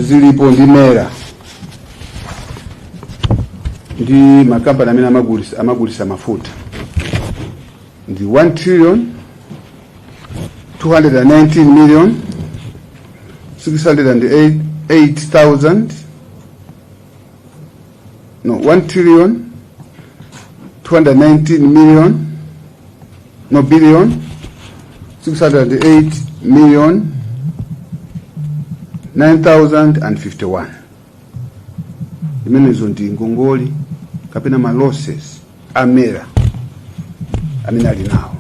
zilipo ndi MERA ndi makampani amene amagulisa mafuta ndi 1 trillion 219 million 608,000, no, 1 trillion 219 million, no, billion 608 million 9051. Imenezo ndi ngongoli kapena ma losses a MERA amene ali nawo,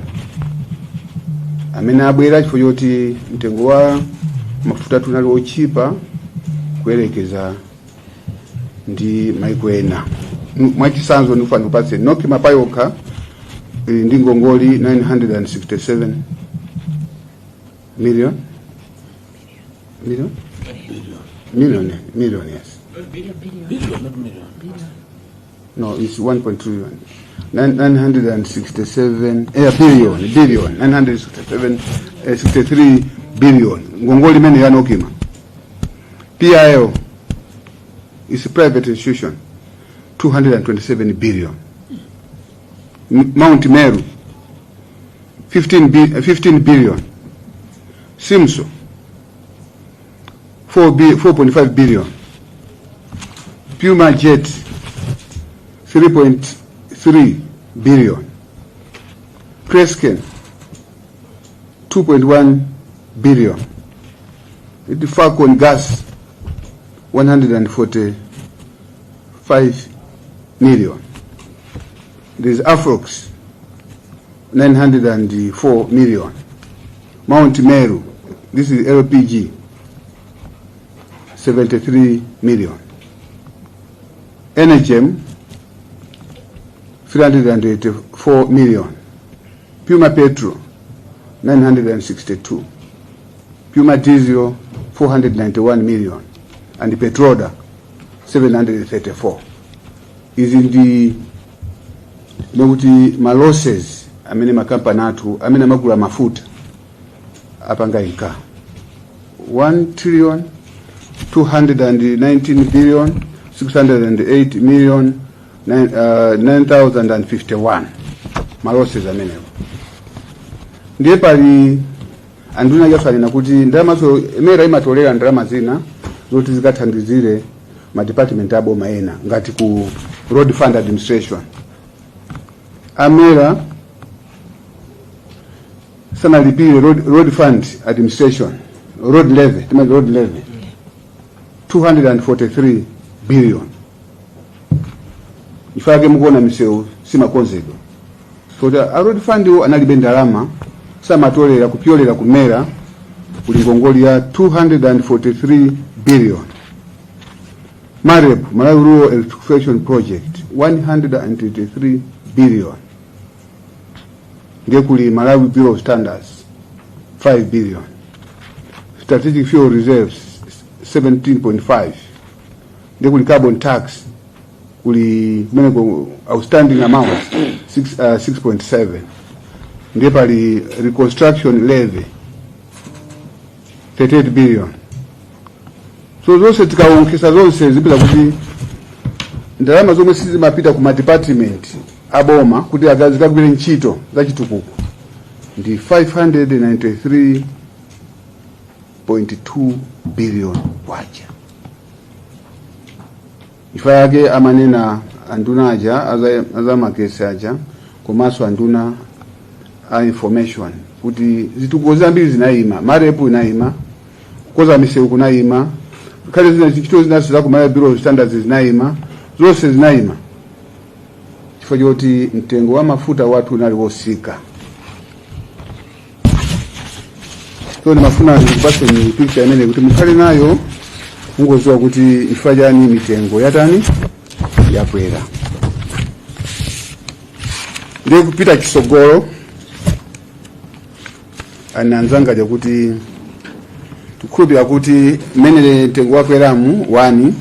amene abwera chifukwa choti mtengo wa mafuta tunali ochipa kuyerekeza ndi maiko ena. Mwachitsanzo, ndikufuna ndikupatse NOCMA payokha ili ndi ngongoli 967 million, million, million, million, yes. Billion, not million. No, it's 1.2 trillion. 967 billion, billion, 967, 63 billion. Ngongoli imene ya NOCMA. PIL is a private institution, 227 billion. Mount Meru, 15 billion. Simso, 4 bi 4.5 billion. Puma Jet, 3.3 billion. Presscane, 2.1 billion. The Falcon Gas, 145 million. There's Afrox, 904 million. Mount Meru, this is LPG, 73 million. Energem, 384 million. Puma Petrol, 962. Puma Diesel, 491 million. And Petroda, 734. Izi ndi nekuti ma losses amene makampani athu amene amagula mafuta apanga inka 1 trillion 219 billion 608 million 9051, ma losses amenewo. Ndiye pali anduna yafanena kuti ndalamazo MERA imatolera ndalama zina zoti zikathandizire ma department aboma ena, ngati ku Road Fund Administration. A MERA sanalipire Road Fund Administration road levy, timati road levy, 243 billion. Ifake mukuona misewu simakonzedwa so a Road Fund wo analibe ndalama, samatolera. Kupyolera ku MERA kuli ngongoli ya 243 billion. MAREP, Malawi Rural Electrification Project, 123 billion. Ndiye kuli Malawi Bureau of Standards, 5 billion. Strategic Fuel Reserves, 17.5. Ndiye kuli carbon tax, kuli kumeneko outstanding amount 6, 6.7. Ndiye pali reconstruction levy, 38 billion. So zonse tikaonkhesa zonse zipita kuti ndalama zomwe sizimapita ku madepartment aboma kuti zikagwire ntchito za chitukuko ndi 593.2 billion kwacha. Ifa yake amanena anduna aja azamakesi aja komanso anduna a information kuti zitukuko zambiri zinayima. MAREP inayima, kukoza misewu kunayima, khale zina ntchito zinaso za ku Malawi Bureau of Standards zinayima, zonse zinayima chifukwa choti mtengo wa mafuta wathu unali wosika. So ndimafuna ndikupaseni picture imene kuti mukhale nayo, mungodziwa kuti chifukwa chani mitengo yatani, yakwera. Ndiye kupita chisogolo, ani anzanga chakuti tikukhulupirira kuti mmene mtengo wakweramu wani,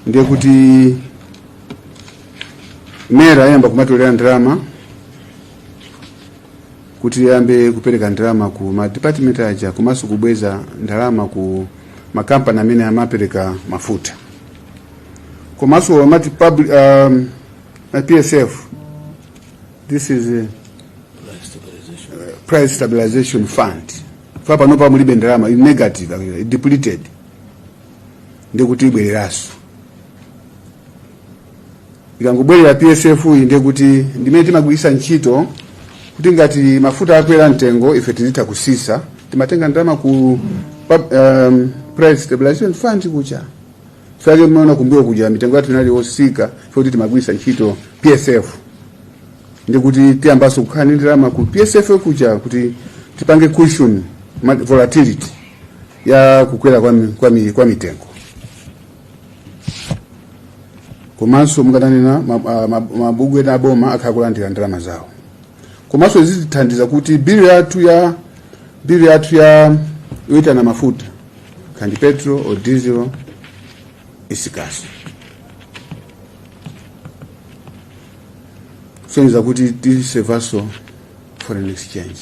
ndiye kuti MERA ayamba kumatolera ndalama kuti yambe kupereka ndalama ku ma department aja komanso kubweza ndalama ku Makampani amene amapereka mafuta komanso amati public, PSF, this is Price stabilization. Price Stabilization Fund. Fa panopa mulibe ndalama, ili negative, actually, depleted, ndikuti ibwereranso. Ikangobwerera PSF iyi, ndekuti ndimene timagwiritsa ntchito kuti ngati mafuta akwera mtengo, ife tizitha kusisa. Timatenga ndalama ku Price Stabilization Fund kucha fake. Mmaona kumbuyo kuja mitengo yathu inali yosika kuti timagwiritsa ntchito PSF. Ndikuti tiyambanso kukhala ndi ndalama ku PSF kuja kuti tipange cushion volatility ya kukwera kwa mitengo. Komanso mungatanena mabungwe ena aboma akhala kulandira ndalama zawo. Komanso zitithandiza kuti bill yathu ya yoitana mafuta, kandi petrol or diesel, isikaso, kusonyeza kuti tisevaso foreign exchange,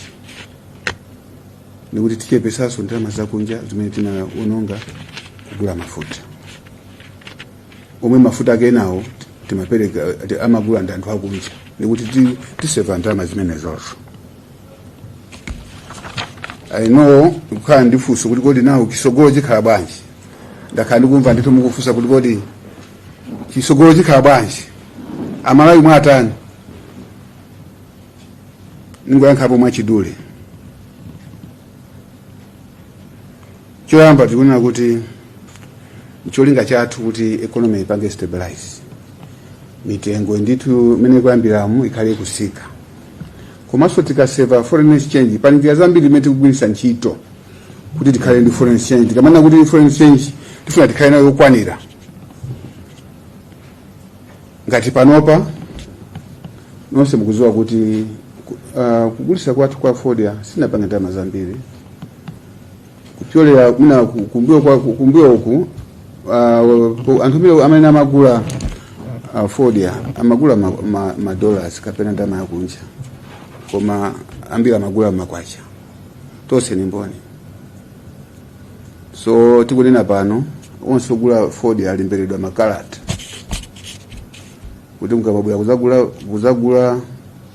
nikuti tichepesaso ndalama zakunja zimene tinaononga kugula mafuta, omwe mafuta ake enawo timapereka, amagula ndi anthu akunja, nikuti tiseva ndalama zimenezozo. I know kukhala ndi funso kuti kodi nawo chisogolo chikhala bwanji? Ndakhala ndikumva ndithu mukufunsa kuti kodi chisogolo chikhala bwanji, Amalawi mwatani? Ningoyankhapo mwachidule. Choyamba, tikunena kuti cholinga chathu kuti economy ipange stabilize, mitengo ndithu imene ikuyambiramu ikhale ikusika. Komanso tikaseva foreign exchange, pali njira zambiri imene tikugwiritsa ntchito kuti tikhale ndi foreign exchange. Tikamanena kuti foreign exchange tifuna tikhale nayo yokwanira, ngati panopa nonse mukudziwa kuti kugulitsa kwathu kwa fodya sinapange ndalama zambiri kupyolera mwina kumbuyo uku. Anthu amene amagula fodya amagula ma dollars kapena ndalama yakunja, koma ambiri amagula makwacha. Tonse ni mboni. So tikunena pano, onse ogula fodya alemberedwa makalata kuti mukabwera kuzagula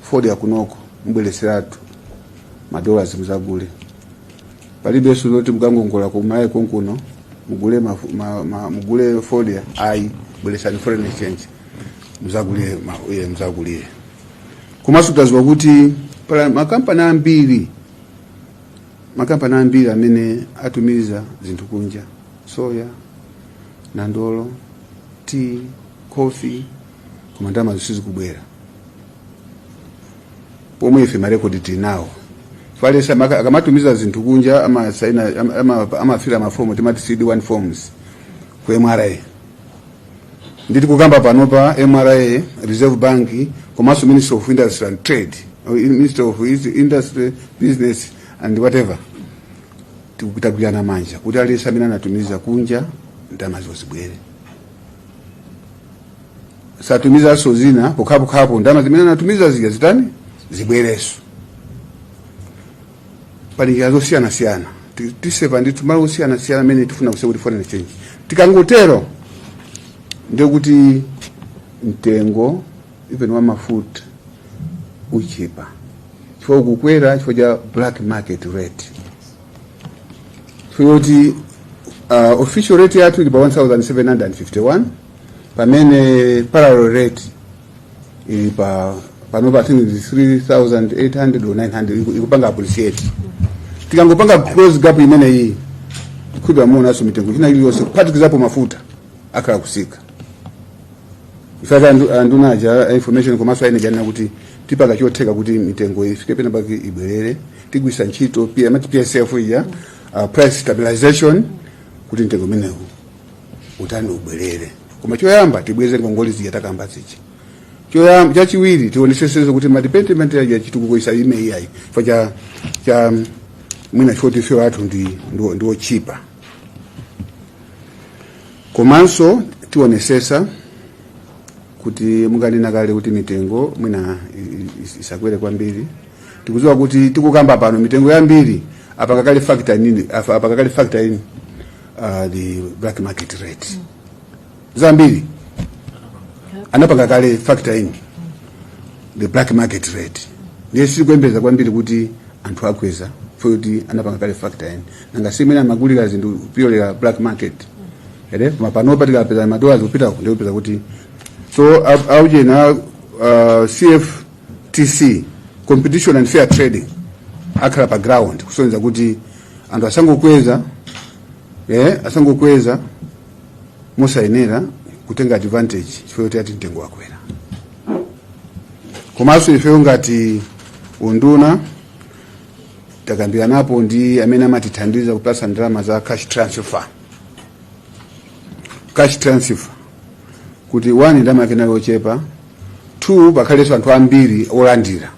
fodya kunoko, mubwereseratu ma dollars muzagule. Palibenso zoti mukangongola kumalawi konkuno mugule mugule fodya, ayi. Bweresani foreign exchange muzagulire muzagulire. Komanso taziwa kuti pala makampani ambiri amene atumiza zinthu kunja, soya, nandolo, tea, coffee, koma ndalama sizikubwera pomwe ife marekodi tinawo. Falesa akamatumiza zinthu kunja amasaina, amafira mafomu timati CD1 forms ku MRA. Nditi kukamba panopa, MRA, Reserve Bank komanso Ministry of Industry and Trade, or Ministry of Industry, Business and whatever, tikutagwirana manja kuti aliyense amene anatumiza kunja ndalama zibwere. Satumizanso zina pokhapokhapo ndalama zimene anatumiza zija zitani? Zibwereso. Pali njira zosiyanasiyana. Tiseva ndithu malo osiyanasiyana amene tifuna kuseva kuti foreign exchange. Tikangotero, ndekuti mtengo even wa mafuta uchipa, chifukwa ukukwera chifukwa cha black market rate, chifukwa choti official rate yathu ili pa 1751, pamene parallel rate ili pa panopa I think is 3800 or 900, ikupanga appreciate. Tikangopanga close gap imeneyi, tikhudwa muonanso mitengo china iliyonse kuphatikizapo mafuta akhala kusika. Ifaka anduna aja information komanso aine janena kuti tipanga chotheka kuti mitengo ifike pena pake ibwerere. Tigwisa ntchito amati PSF ija, price stabilization, kuti mtengo umenewu utani? Ubwerere. Koma choyamba tibweze ngongole zija takamba zija. Choyamba. Chachiwiri, tionesesezo kuti ma department aja chitukuko isaime iyayi chifukwa cha mwina chifukwa ife athu ndi ochipa. Komanso tionesesa kuti munganena kale kuti mitengo mwina isakwere kwambiri. Tikudziwa kuti tikukamba pano mitengo yambiri apanga kale factor in, the black market rate. Zambiri anapanga kale factor in the black market rate. Ndiye sitikuyembekeza kwambiri kuti anthu akweza, kuti anapanga kale factor in. Nanga simene amagulira zinthu kupyolera black market ere? Koma panopa tikapeza madollars kupita ndikupeza kuti so aujena CFTC, Competition and Fair Trading, akhala pa ground kusonyeza kuti anthu asangokweza, asangokweza mosayenera kutenga advantage chifukwa choti ati mtengo wakwera. Komanso ifeyo ngati unduna takambiranapo ndi amene amatithandiza kupasa ndalama za cash transfer, cash transfer kuti one, ndalama yake nayo yochepa, two, pakhalenso anthu ambiri olandira.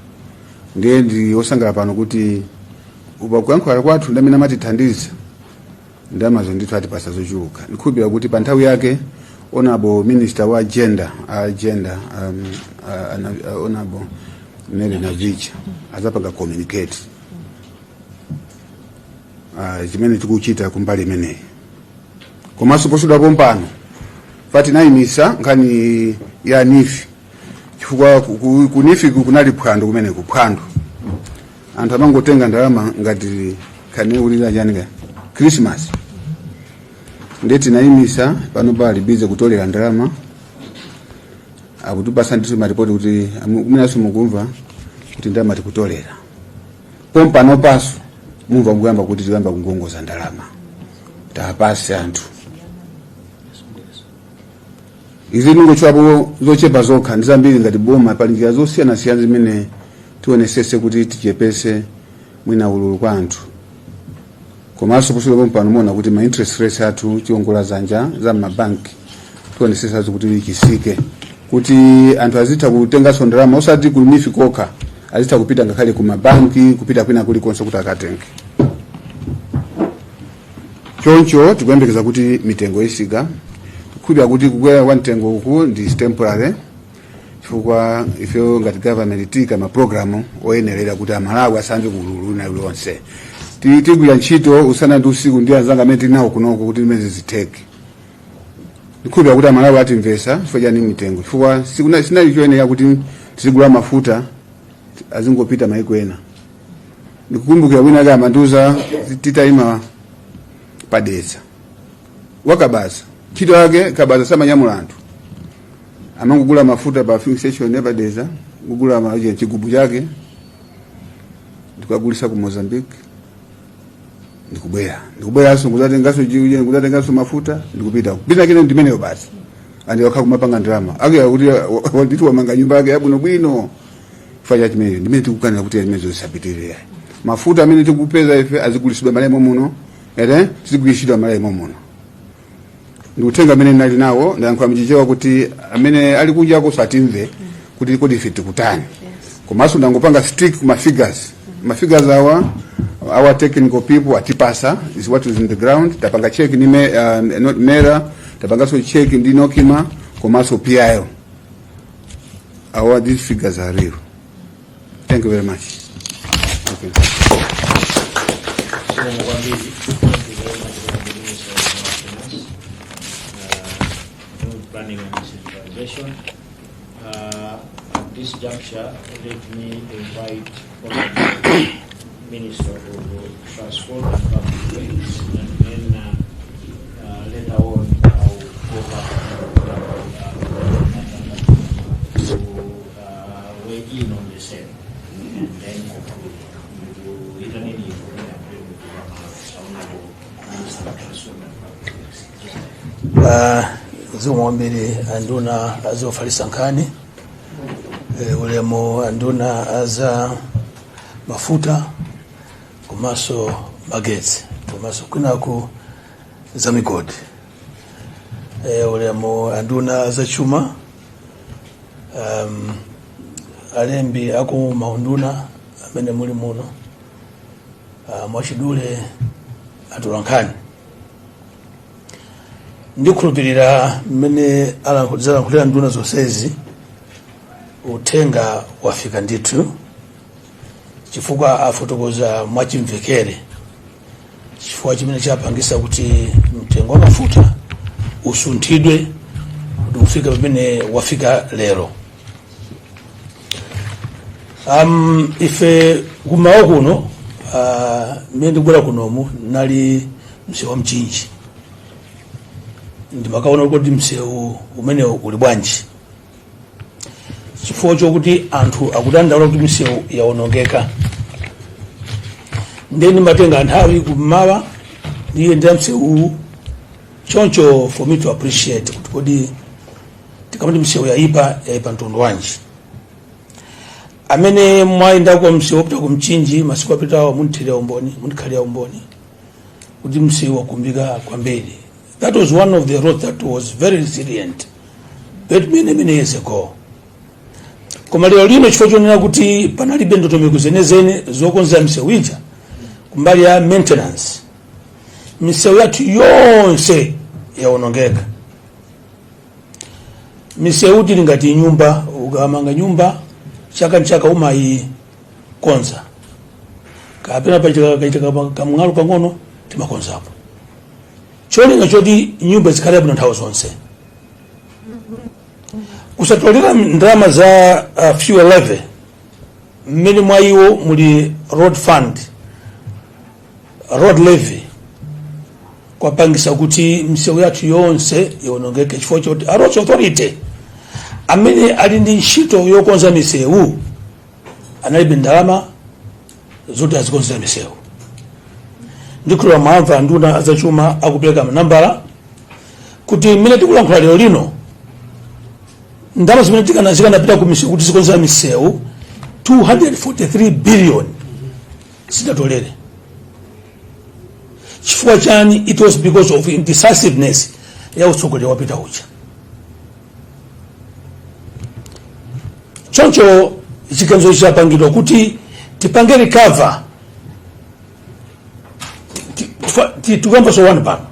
Ndiye ndi osangala pano kuti upakuyankhula kwathu ndi amene amatithandiza, ndalamazo ndithu atipasa zochuluka. Ndikhulupirira kuti pa nthawi yake Honorable Minister wa Gender, gender Honorable Mary Navicha azapanga communicate chimene tikuchita kumbali imeneyi. Komanso posudwapo mpano fatinayimisa nkhani ya NEEF, chifukwa ku NEEF kunali phwando kumeneko, phwando, anthu amangotenga ndalama ngati khane ulira chani ka Christmas. Ndiye tinayimisa. Pano pali busy kutolera ndalama, akutipasa ndithu maripoti kuti kumenanso mukumva kuti ndalama tikutolera pompano. Paso mumva mukuyamba kuti tikuyamba kungongoza ndalama tapase anthu. Izi ningochwapo zochepa zokha, ndi zambiri. Ngati boma pali njira zosiyanasiyana zimene tionesese kuti tichepese mwina ululu kwa anthu. Komanso posula pompano muona kuti ma interest rates athu, chiongola zanja za mabanki, tionesesazo kuti chisike, kuti anthu azitha kutenganso ndalama, osati ku NEEF kokha, azitha kupita ngakhale ku mabanki, kupita kwina kulikonse kuti akatenge. Choncho tikuyembekeza kuti mitengo isika. Tikhulupirira kuti kukwera kwa mtengo uku ndi temporary, chifukwa ifeyo ngati government tika mapulogalamu oyenerera kuti Amalawi asamve kululu na uliwonse. Tigwira ntchito usana ndi usiku ndi anzanga amene tili nawo kunoko kuti zimene zitheke. Ndikhulupirira kuti Amalawi atimvesa chifukwa chani mitengo, chifukwa sinali choyenera kuti tizigula mafuta azingopita maiko ena. Ndikukumbukira wina ake amandiuza titayima padedza wakabaza, ntchito yake kabaza, samanyamula anthu, amangogula mafuta pa filling station yapadedza, kugula chigubu chake ndikukagulisa ku Mozambique, ndikubwera, ndikubweranso kuzatenganso chiuye, kuzatenganso mafuta, ndikupita kupita kine ndimeneyo basi. Andi wakha kumapanga ndalama ake kuti nditi wamanga nyumba yake yabwinobwino chifukwa cha chimeneyo. Ndimene tikukanira kuti zimene zisapitirire. Mafuta amene tikupeza ife azigulisidwa malemo muno, ere zigulitsidwa malemo muno. Ndikutenga amene ndinali nawo, ndayankhula mchichewa kuti amene ali kunjako satimve kuti kodi ife tikutani. Komanso ndangopanga stick kuma figures. Ma figures awa our technical people atipasa is what is in the ground. Tapanga check ni not MERA, tapanganso check ndi NOCMA komanso PIL. Our these figures are real. Thank you very much. Okay. Zikomo kwambiri. Thank you very much, Honorable Minister of Finance, Economic Planning and Decentralization. At this juncture, let me invite Honorable Minister of Transport and Public Works, and then later on I'll go back to weigh in on the same and then conclude. Ndikuyitaneni Honorable Minister of Transport and Public Works. Zikomo kwambiri anduna azofalitsa nkhani, ulemu anduna aza mafuta komanso magetsi komanso kwinaku za migodi, ulemu anduna azachuma, alembi aku maunduna amene muli muno, mwachidule atolankhani, ndikhulupirira mmene zalankhulira nduna zonsezi uthenga wafika ndithu, chifukwa afotokoza mwachimvekere. Chifukwa chimene chapangisa kuti mtengo wa mafuta usunthidwe kuti ufike pamene wafika lero. Ife kumawa kuno, mmene ndikubwera kunomu, nali msewu wa Mchinji, ndimakaona kuti msewu umenewu uli bwanji, chifukwa chokuti anthu akudandaula kuti msewu yawonongeka. Ndiye ndimatenga nthawi kummawa ndiyendera msewuwu choncho for me to appreciate kuti kodi tikamati msewu yayipa, yayipa mtundu wanji. Amene mwayendako msewu wopita ku Mchinji masiku apitawo, mundithirira umboni, mundikhalira umboni kuti msewu wakumbika kwambiri. That was one of the roads that was very resilient but many, many years ago. Koma lero lino, chifukwa chonena kuti panalibe ndondomeko zenizeni zokonzera misewu ija kumbali ya maintenance, misewu yathu yonse yawonongeka. Misewu tili ngati nyumba. Ukamanga nyumba, chaka nchaka umayikonza, kapena pachitika kamng'alu pang'ono timakonzapo, cholinga choti nyumba zikhale bwino nthawi zonse. Kusatolera ndalama za fuel levy, mmene mwa iwo muli road fund, road levy, kwapangisa kuti misewu yathu yonse iwonongeke, chifukwa choti a Roads Authority amene ali ndi ntchito yokonza misewu analibe ndalama zoti azikonzera misewu. Ndikhulupirira mwamva nduna azachuma akupereka manambala kuti mmene tikulankhula lero lino, ndalama zimene zikanapita ku misewu kuti zikonzera misewu, 243 billion, sidatolere. Chifukwa chani? It was because of indecisiveness ya utsogoleri wapita uja. Choncho chiganizo chapangidwa kuti tipange recover. Tikuyamba sowani pano.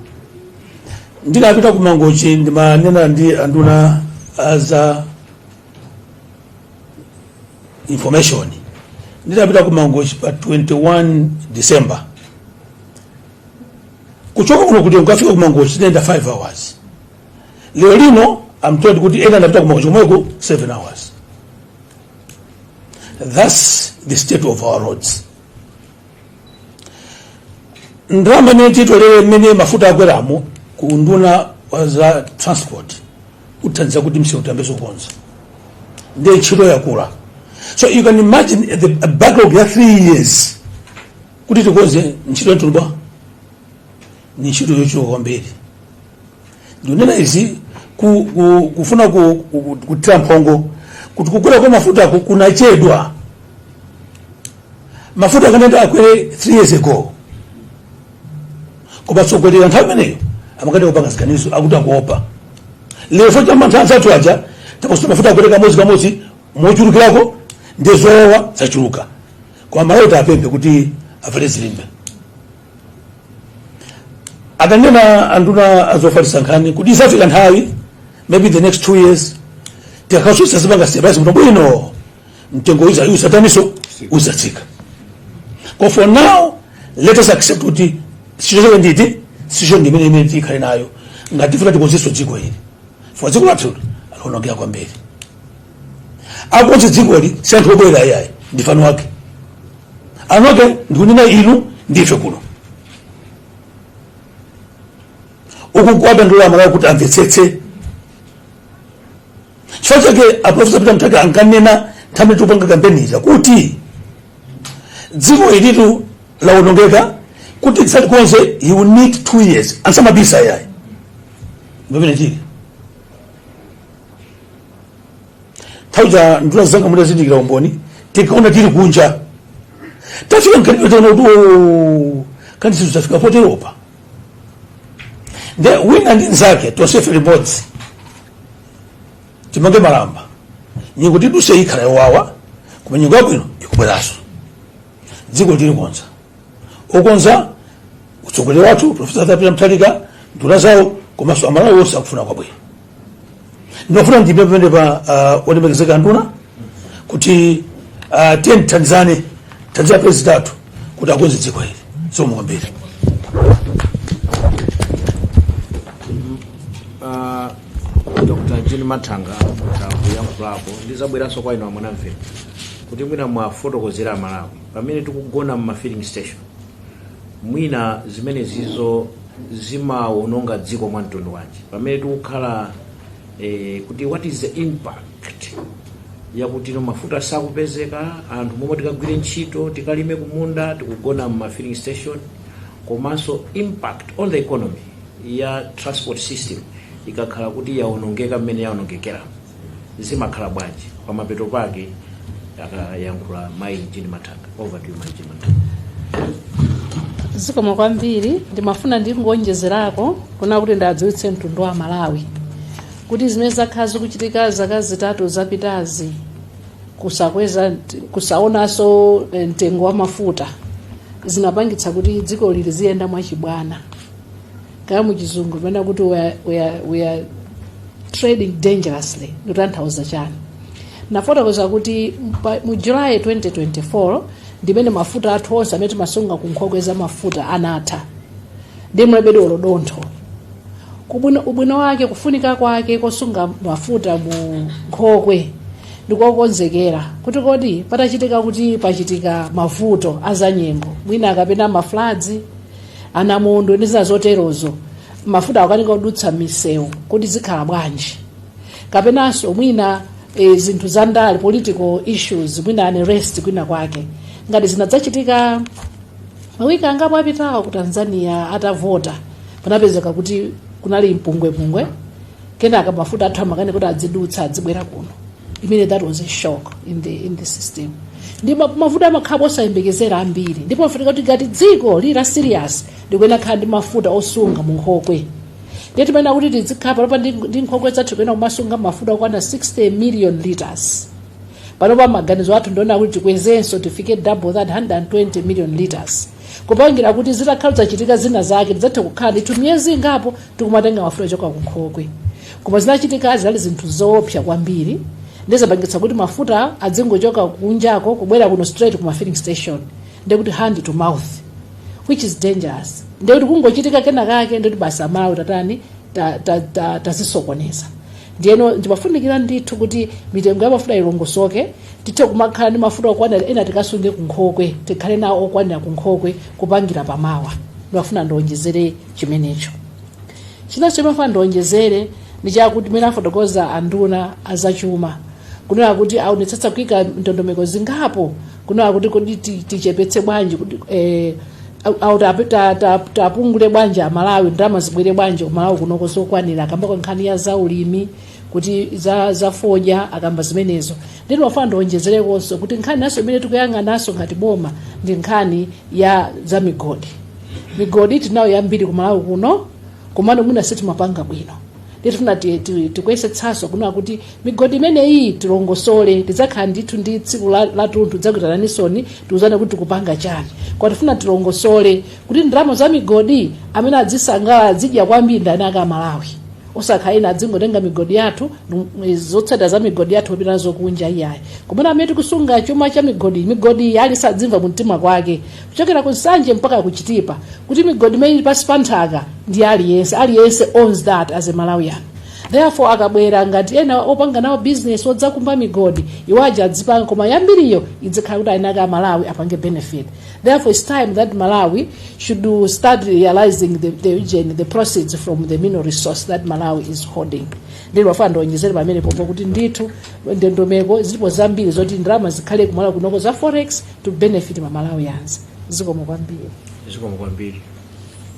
Ndinapita ku Mangochi, ndimanena ndi anduna aza information. Ndinapita ku Mangochi pa 21 December. Kuchoka kuno kuti ukafika ku Mangochi tinayenda 5 hours. Lero lino I'm told kuti ena anapita ku Mangochi komweko 7 hours. That's the state of our roads. Ndalama imene titolere mmene mafuta akweramo ku nduna wa za transport kuthandiza kuti msewu tiyambe kukonza, ndiye ntchito yakula. So you can imagine the backlog ya 3 years kuti tikonze ntchito yatulubwa ni ntchito yochuluka kwambiri. Ndikunena izi kufuna kuthira mphongo kuti kukwera kwa mafutako kunachedwa. Mafuta akanenda akwere 3 years ago, koma tsogolera nthawi imeneyo amakati kupanga ziganizo akuti akuopa. Lero fo chama nthawi zathu aja taposta mafuta akwere kamodzi kamodzi mochulukirako, ndi zowawa zachuluka. Koma Malawi apemphe kuti avale zilimbe. Akanena anduna azofalitsa nkhani kuti izafika nthawi, maybe the next 2 years, tikakasusa zipanga stabilize bwino bwino, mtengo uza usataniso uzatsika. But for now let us accept kuti sicho nditi sicho ndimene imene tikhale nayo ngati tifuna tikonzenso dziko ili, for dziko lathu alionongeka kwambiri. Akonze dzikoli si anthu obwera iyayi, ndi eni ake. Eni ake ndikunena inu ndife kuno. Uku kuwadandula Malawi kuti amvetsetse. Chifukwa chake aprofesa Peter Mutharika ankanena nthawi tikupanga kampeni ija kuti dziko ilitu lawonongeka, kuti tisatikonze he will need 2 years. Ansamabisa yayi, pamene tili nthawi ja nduna zanga mutazindikira umboni, tikaona tili kunja, tafika mkati, taona kuti, "Oh, kandi zinthu zafika poteropa." Nde wina ndi nzake tonsefe limodzi timange malamba. Nyengo tiduse ikhala yowawa, koma nyengo yabwino ikubweranso. Dziko tilikonza, okonza utsogoleri wathu Profesa Peter Mutharika, nduna zawo, komanso Amalawi onse akufuna kwabwino. Ndinofuna ndime pamene pa olemekezeka nduna kuti tiye tithandizane, thandiza president athu kuti akonze dziko ili. Zikomo kwambiri. Dr. Jean Mathanga kuyankhulapo. Ndizabweranso kwa inu amwanamvera kuti mwina mwafotokozera Amalawi pamene tikugona mma filling station, mwina zimene zizo zimawononga dziko mwa mtundu wanji, pamene tikukhala kuti what is the impact yakuti no mafuta sakupezeka, anthu momwe tikagwire ntchito, tikalime kumunda, tikugona mma filling station, komanso impact on the economy ya transport system ikakhala kuti yaonongeka mmene yaonongekera, zimakhala bwanji? Pamapeto pake akayankhula mayi Jean Mathanga. Over to you, Mayi Jean Mathanga. Zikomo kwambiri. Ndimafuna ndingonjezerako kuna kuti ndadziwitse mtundu wa Malawi kuti zimene zakhala zikuchitika zaka 3 zapitazi, kusakweza, kusaonanso mtengo wa mafuta, zinapangitsa kuti dziko lili ziyenda mwachibwana. Kaya muchizungu pamene kuti we are trading dangerously. Ndikutanthauza chani? Nafotokoza kuti mu July 2024 ndimene mafuta athu onse amene timasunga ku nkhokwe za mafuta anatha, ndi mulebedi olodontho. Ubwino wake, kufunika kwake kosunga mafuta mu nkhokwe ndikokonzekera kuti kodi patachitika kuti pachitika mavuto azanyengo, mwina kapena mafloods, anamondo ndi zina zoterozo, mafuta akukanika kudutsa misewu, kuti zikhala bwanji? Kapenanso mwina zinthu za ndale, political issues, mwina unrest kwina kwake, ngati zinadzachitika mawiki angapo apitawo ku Tanzania atavota, panapezeka kuti kunali mpungwepungwe, kenaka mafuta athu amakani kuti adzidutsa, adzibwera kuno. Imene that was a shock in the system. Ndi mafuta amakhala osayembekezera ambiri, ndipo afunika kuti ngati dziko lili la serious, ndikuena khala ndi mafuta osunga mu nkhokwe. Ndiye timaena kuti tizikhala panopa ndi nkhokwe zathu kuena kumasunga mafuta okwana 60 million liters. Panopa maganizo athu ndiona kuti tikwezenso, tifike double that, 120 million liters, kupangira kuti zitakhala zachitika zina zake tidzathe kukhala ndithu miyezi ingapo tikumatenga mafuta choka kunkhokwe. Koma zinachitika zinali zinthu zoopsa kwambiri, ndizapangitsa kuti mafuta adzingochoka kunjako kubwera kuno straight kuma filling station, ndekuti hand to mouth, which is dangerous. Ndekuti kungochitika kena kake, ndekuti basi, Amalawi tatani, tazisokoneza. Ndiyeno ndimafunikira ndithu kuti mitengo ya mafuta ilongosoke, tithe kumakhala ndi mafuta okwanira, ena tikasunge kunkhokwe, tikhale nawo okwanira kunkhokwe kupangira pamawa. Ndimafuna ndionjezere chimenecho. Chinanso chimafuna ndionjezere ndi chakuti mene afotokoza anduna azachuma kunena kuti aonetsetsa kuyika ndondomeko zingapo kunena kuti kodi tichepetse bwanji, kuti au tapungule bwanji Amalawi, ndalama zibwere bwanji kumalawi kunoko zokwanira. Akambako nkhani ya zaulimi, kuti za fodya, akamba zimenezo. Nditi mafuna ndionjezerekonso kuti nkhani naso imene tikuyang'ananso ngati boma ndi nkhani ya za migodi. Migodi tinayo yambiri kumalawi kuno, komano mwina sitimapanga bwino. Nditifuna tikuyesetsanso kunena kuti migodi imeneyi tilongosole. Tidzakhala ndithu ndi tsiku la tunthu, tidzakuitananisoni, tiuzane kuti tikupanga chani. Kwa tifuna tilongosole kuti ndalama za migodi amene adzisangala, adzidya kwambiri ndani aka Malawi, osakhala ina adzingotenga migodi yathu, zotsatira za migodi yathu kupita nazo kunja, iyayi. Kumene amene tikusunga chuma cha migodi, migodi ali sadzimva mumtima kwake, kuchokera ku Nsanje mpaka ku Chitipa, kuti migodi imene ili pansi pa nthaka ndi aliyense. Aliyense owns that as a Malawian. Therefore akabwera ngati ena opanga nawo business odzakumba migodi, iwo aja adzipanga, koma yambiriyo idzikhala kuti ainaka Malawi apange benefit. Therefore it's time that Malawi should start realizing the region, the proceeds from the mineral resource that Malawi is holding. Ndili mafuna ndionjezere pamene popo kuti ndithu ndondomeko zilipo zambiri zoti ndalama zikhale kumalawi kunoko za forex to benefit ma Malawians. Zikomo kwambiri. Zikomo kwambiri.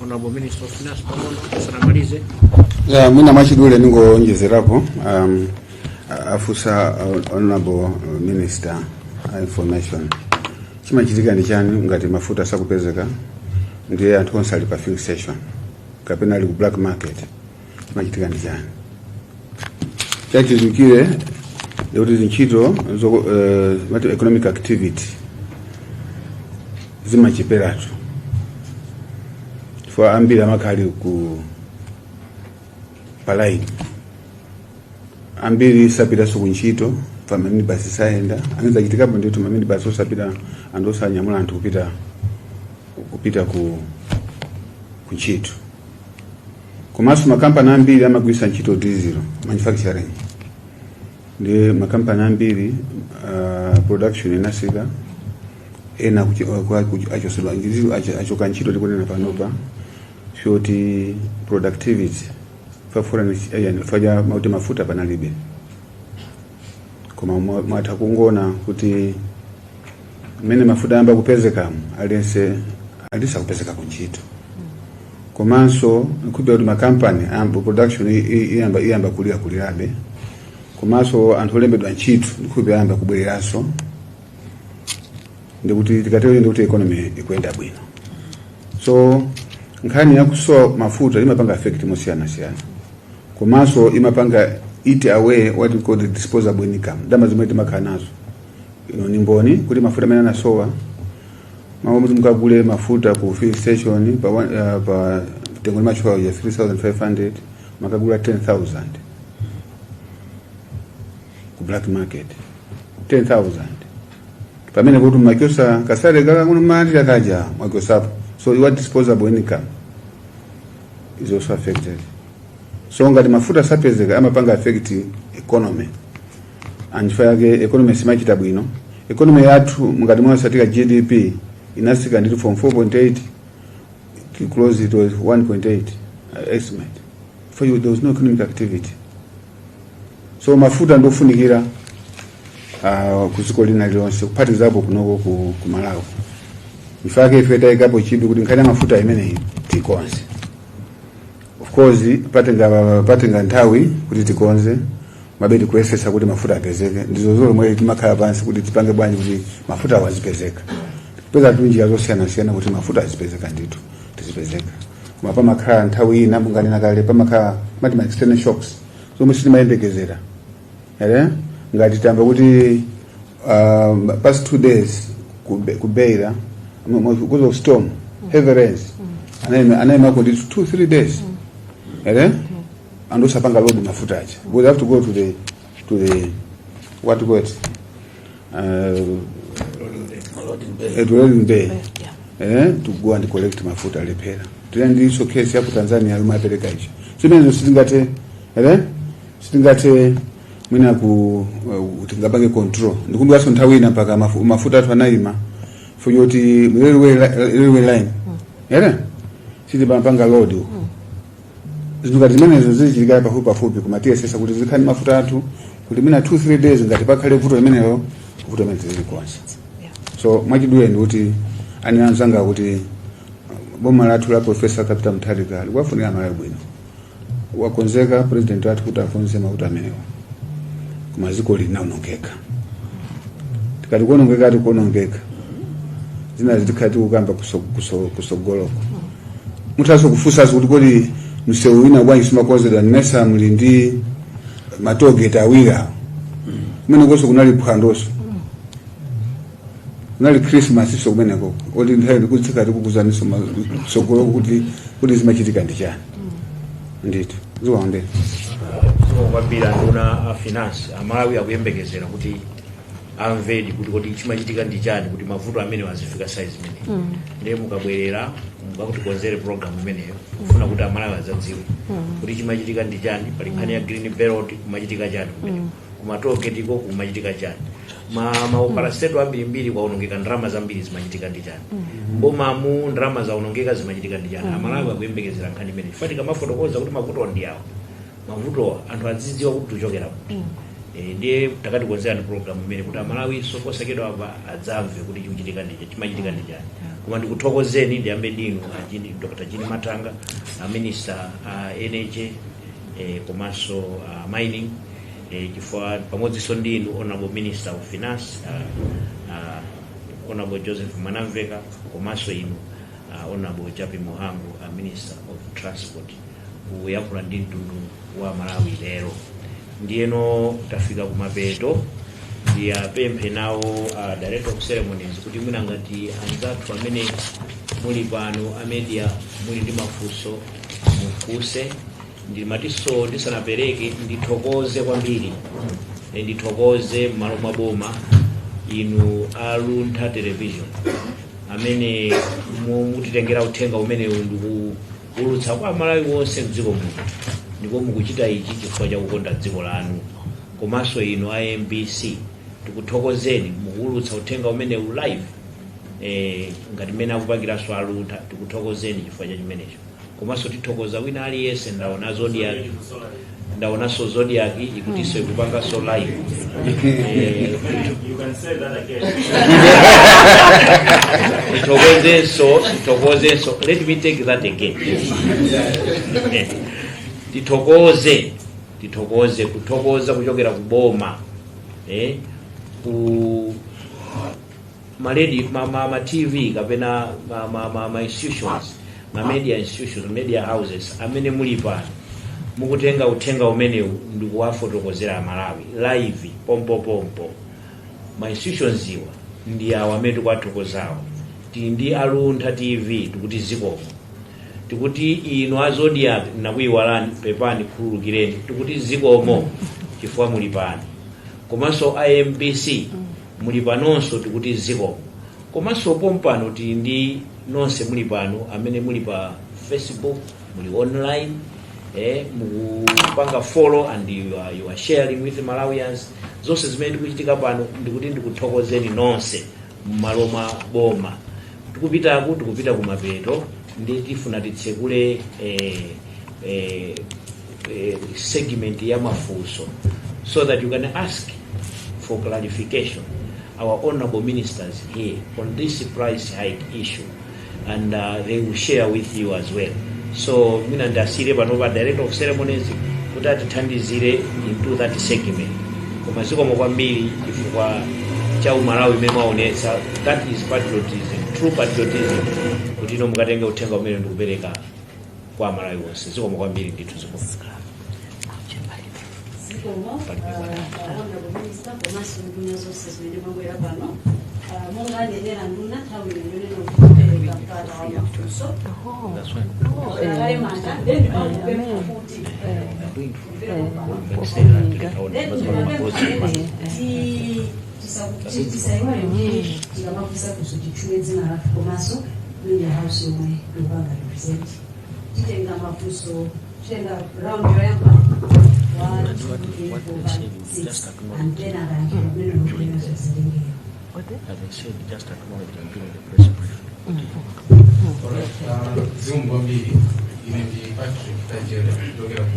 Honorable Minister of Finance, pang'ono tisanamalize. Ya, mwina mwachidule ningoonjezerapo. Afusa honorable minister information, chimachitika ndi chani ngati mafuta sakupezeka, ndiye anthu onse ali pa filling station kapena ali ku black market, chimachitika ndi chani? Chachizukire ndikuti zintchito mati economic activity zimacheperatu, chifukwa ambiri amakhala ku palaini, ambiri sapitanso kuntchito, pa maminibasi sayenda. Anazachitikapo ndithu, maminibasi osapita, anthu osanyamula anthu kupita ku ntchito. Komanso anthu amakhala kuti Komanso makampani ambiri amagwisa ntchito diesel, manufacturing, ndi makampani ambiri production inasika, ena achosedwa achoka ntchito. Tikunena panopa shoti productivity fafura faja mauti mafuta panalibe. Koma mwatha kungona kuti mmene mafuta ayamba kupezekamo, aliyense alisa kupezeka kuntchito. Komanso nkhupa kuti makampani ayamba production iyamba kulira kulirabe. Komanso anthu olembedwa ntchito nkhupa ayamba kubwereranso, ndikuti tikatero ndikuti economy ikuyenda bwino. So nkhani yakusowa mafuta imapanga affect mosiyanasiyana, komanso imapanga eat away what we call the disposable income, ndalama zimene timakhala nazo. Ino ni mboni kuti mafuta amene anasowa, maomwe mukagule mafuta ku filling station pa mtengo limachoka ya 3500, makagula 10,000 ku black market, 10,000. Pamene kuti machosa kasale kaka mali kaja mwachosapo. So your disposable income is also affected. So ngati mafuta sapezeka, amapanga affect economy, and chifukwa yake economy simachita bwino. Economy yathu, mngati mwasatika GDP inasika ndithu from 4.8 to close, it was 1.8 estimate for you. There was no economic activity. So mafuta ndofunikira kuziko lina lilonse, kuphatizapo kunoko ku Malawi. Ifake ife tayikapo chidwi kuti nkhani ya mafuta imeneyi tikonze. Of course patenga nthawi kuti tikonze, mabe tikuyesesa kuti mafuta apezeke. Ndizo zomwe timakhala pansi kuti tipange bwanji kuti mafuta awo azipezeka. Kupeza tu njira zosiyanasiyana kuti mafuta azipezeka ndithu, tizipezeka. Koma pamakhala nthawi ina, munganena kale, pamakhala mati ma external shocks zomwe sitimayembekezera ere. Ngati tamva kuti past 2 days ku Beira, because of storm, heavy rains, anayimako ndithu 2-3 days ere, and osapanga load mafuta aja. We have to go to the what to call it, to loading bay to go and collect mafuta, alephera. Tili ndiso case ya ku Tanzania yomwe apereka icho. Zimenezo sitingathe ere, sitingathe mwina ku tingapange control. Ndikumbukanso nthawi ina mpaka mafuta athu anayima for yoti railway line ere sitipanga load uko. Zinthu ngati zimenezo zichitikira pafupi pafupi, koma tiyesesa kuti zikhale mafuta athu kuti mwina 2 3 days, ngati pakhale vuto limenelo, vuto limene tizilikonza. So mwachidule ndikuti anena anzanga kuti boma lathu la Professor Peter Mutharika likuwafunira Malawi bwino. Wakonzeka president wathu kuti akonze mavuto amenewa, koma dziko linaonongeka. Tikati kuonongeka, tikuonongeka. Zina zitikhala tikukamba kusogoloko. Muthaso kufunsanso kuti kodi msewu wina bwanji simakonzedwa? Mmesa muli ndi ma tollgate awiri awo? Kumene konso kunali phwandonso, kunali Christmas iso kumeneko, oti nthawi ndikutsika tikukuzaniso kusogoloko kuti zimachitika ndi chani ndithu. Zikomo. Zikomo kwambiri, anduna a finance. Amalawi akuyembekezera kuti amvedi kuti kodi chimachitika ndi chani kuti mavuto amene azifika size imeneyi. Ndiye mukabwerera mukakutikonzere program imeneyo, kufuna kuti Amalawi adzadziwe kuti chimachitika ndi chani. Pali nkhani ya green belt, kumachitika chani kumeneko? Kuma tollgateko kumachitika chani? Ma parastatal ambirimbiri kwaonongeka ndalama zambiri, zimachitika ndi chani? Mbomamu ndalama zaonongeka, zimachitika ndi chani? Amalawi akuyembekezera nkhani imeneyi. Chifukwa tikamafotokoza kuti mavuto ndi awo, mavutowa anthu azidziwa kuti tichokera kuti. Ndiye takatikonzerani program imene kuti Amalawi posachedwa apa adzamve kuti chikuchitika ndi chimachitika ndi chani. Koma ndikuthokozeni, ndiyambe ndinu Dr. Jean Mathanga, a minister a energy komanso mining, chifukwa pamodzinso ndinu honorable minister of finance, Honorable Joseph Mwanamveka, komanso inu Honorable Jappie Mhango, minister of transport, kuyankhula ndi mtundu wa Malawi lero. Ndiyeno tafika kumapeto. Ndiyapemphe nawo director of ceremonies kuti mwina ngati anzathu amene muli pano a media muli ndi mafunso, mufunse. Ndimatinso ndisanapereke, ndithokoze kwambiri. Ndithokoze m'malo mwa boma inu a Luntha Television amene mutitengera uthenga umenewu. Kuulutsa kwa Malawi wonse mdziko muno, ndipo mukuchita ichi chifukwa cha kukonda dziko lanu. Komanso inu a MBC, tikuthokozeni, mukuulutsa uthenga umenewu live ngati mmene akupangiranso a Luntha. Tikuthokozeni chifukwa cha chimenecho. Komanso tithokoza wina aliyense. Ndaona Zodiac, ndaonanso Zodiac ikutinso ikupanganso live. You can say that again. Tithokozenso, tithokozenso. Let me take that again. Tithokoze, tithokoze, kuthokoza kuchokera ku boma, ku maledi ma TV kapena ma institutions, ma media institutions, media houses amene muli pano mukutenga uthenga umenewu ndikuwafotokozera Amalawi live pompopompo. Ma institutions iwa ndi awa amene tikuwathokozawo. Tili ndi a Luntha TV, tikuti zikomo. Tikuti inu a Zodiac, nakuyiwalani, pepani, khululukireni, tikuti zikomo chifukwa muli pano. Komanso a MBC muli panonso, tikuti zikomo. Komanso pompano tili ndi nonse muli pano amene muli pa Facebook, muli online, mukupanga follow and you are sharing with Malawians zonse zimene ndikuchitika pano. Ndikuti ndikuthokozeni nonse m'malo mwa boma. Tikupitaku, tikupita kumapeto, ndi tifuna titsekule segment ya mafunso so that you can ask for clarification our honorable ministers here on this price hike issue, and they will share with you as well. So mwina ndasire panopa director of ceremonies kuti atithandizire into that segment. Koma zikomo kwambiri chifukwa cha umalawi imene mwaonetsa. That is patriotism, true patriotism, kuti ino mukatenge uthenga umene ndikupereka kwa Amalawi onse. Zikomo kwambiri ndithu, zikomo. Zikomo, Honorable Minister, komanso nduna zonse zimene mwabwera pano. Monga anenera nduna, nthawi ino yonena kupereka mpata wa mafunso. Kale manja, then ndimangopempha kuti tisayiwale kuti tikamafunsa funso titchule dzina lathu komanso media house yomwe tikupanga represent. Titenga mafunso, titenga round yoyamba, 1, 2, 3, 4, 5, 6, and then akayankhula kumene nokutenga zitengera. As I said, just acknowledge and during the press briefing. Alright, zikomo kwambiri. Ine ndi Patrick Tajera kuchokera ku.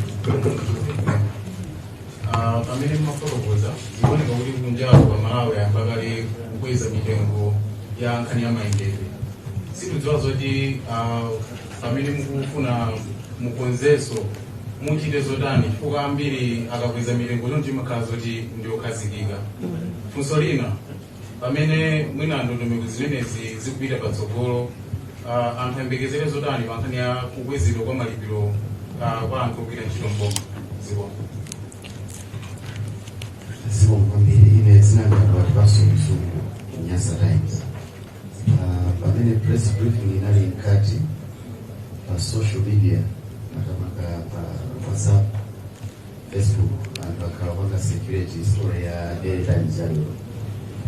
Pamene mmafotokoza, zikuoneka kuti kunjaku pa Malawi ayamba kale kukweza mitengo ya nkhani ya mayendedwe. Sikudziwa zoti pamene mukufuna mukonzenso muchite zotani, chifukwa ambiri akakweza mitengo choncho imakhala zoti ndiokhazikika. Funso lina, pamene mwina ndondomeko zimenezi zikupita patsogolo, anthu ayembekezere zotani pa nkhani ya kukwezedwa kwa malipiro kwa anthu ogwira ntchito mboma? Zikomo. Zikomo kwambiri. Ine zinangati Watson Msungu, Nyasa Times. Pamene press briefing inali mkati, pa social media, makamaka pa WhatsApp, Facebook, anthu akhala panga circulate story ya Daily Times yalero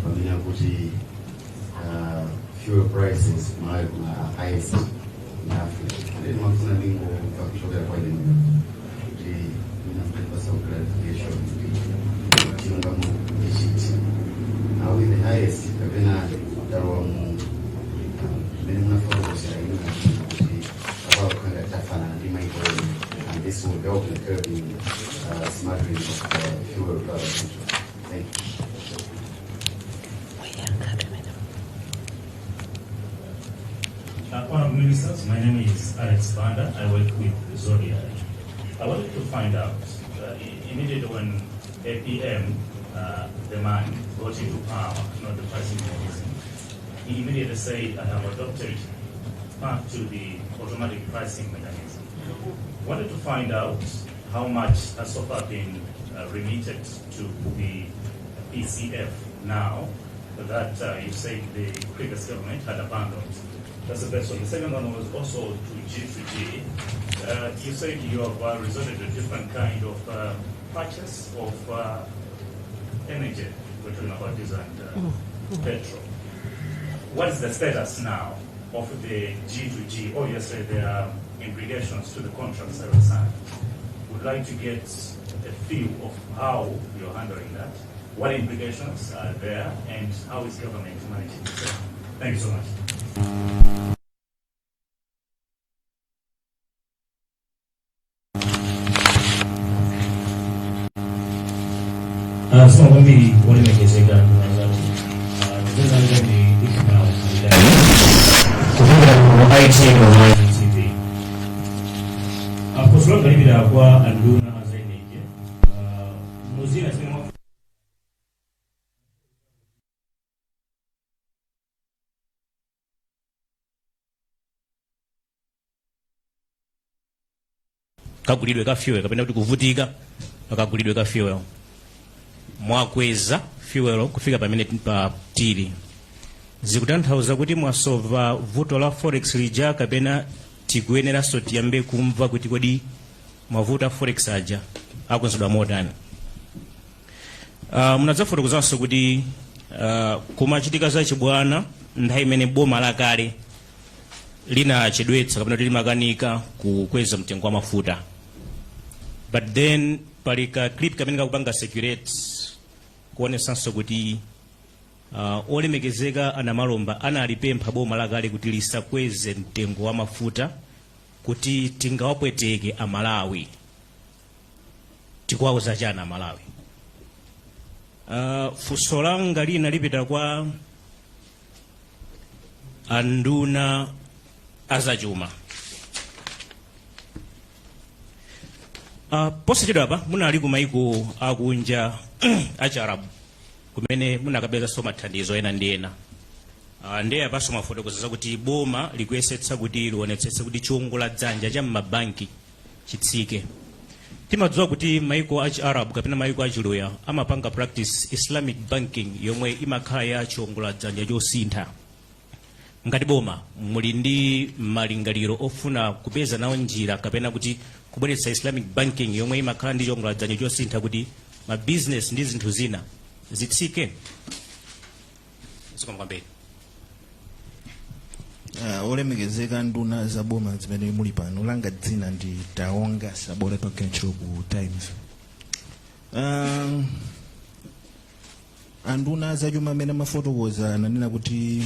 pamene akuti fuel prices Malawi kuna highest in Africa. Then mafuna ndingomva kuchokera kwa inu kuti minamtipasa clarification kuti chilungamo ndichiti. Are we the highest, kapena talowa mu mmene munafotokozera inu kuti apakukhanga tafanana ndi maiko ena, and this will help in curbing smuggling of fuel to other countries? Thank you. Honorable Ministers, my name is Alex Banda. I work with Zodiac. I wanted to find out, immediately when APM, the man, got into power, not the pricing mechanism, he immediately said, "I have adopted back to the automatic pricing mechanism." Wanted to find out how much has so far been remitted to the PCF now that you said the previous government had abandoned. That's the first one. The second one was also to G2G. You said you have resorted to a different kind of purchase of energy. We're talking about diesel and petrol. What is the status now of the G2G? Obviously, there are Implications to the contracts that were signed. Would like to get a feel of how you're handling that, what implications are there, and how is government managing this. Thank you so much. Zikomo kwambiri olemekezeka nduna zathu. Dzina langa ndi Ishmael Kalidani kuchokera ku ITN Horizon TV. Funso langa lipita kwa anduna a energy. Muzina zimene mwa Kagulidwe ka fuel kapena kuti kuvutika kagulidwe ka fuel, mwakweza fuel kufika pamene pa tili, zikutanthauza kuti mwasova vuto la forex lija, kapena tikuyeneranso tiyambe kumva kuti kodi mavuto a forex aja akonzedwa motani? Munadzafotokozanso kuti kumachitika zachibwana nthawi imene boma lakale linachedwetsa kapena kuti limakanika kukweza mtengo wa mafuta, but then pali ka clip kamene kakupanga circulate kuonesanso kuti olemekezeka anamalomba analipempha boma lakale kuti lisakweze mtengo wa mafuta kuti tingawapweteke Amalawi. Tikuwauza chani Amalawi? Funso langa lina lipita kwa anduna azachuma. Posachedwa apa munali ku maiko akunja achiarabu kumene munakapezanso mathandizo ena ndi ena. Ndiye apanso mwafotokoza zakuti boma likuyesetsa kuti lionetsetse kuti chiwongola dzanja cha m'mabanki chitsike. Timadziwa kuti maiko achi Arab kapena maiko achiluya amapanga practice Islamic banking yomwe imakhala ya chiwongola dzanja chosintha. Ngati boma muli ndi malingaliro ofuna kupeza nawo njira kapena kuti kubweretsa Islamic banking yomwe imakhala ndi chiwongola dzanja chosintha kuti ma business ndi zinthu zina zitsike? Zikomo kwambiri. Olemekezeka nduna za boma zimene muli pano, langa dzina ndi Taonga Sabola, pagwira ntchito ku Times. Anduna zachuma amene amafotokoza ananena kuti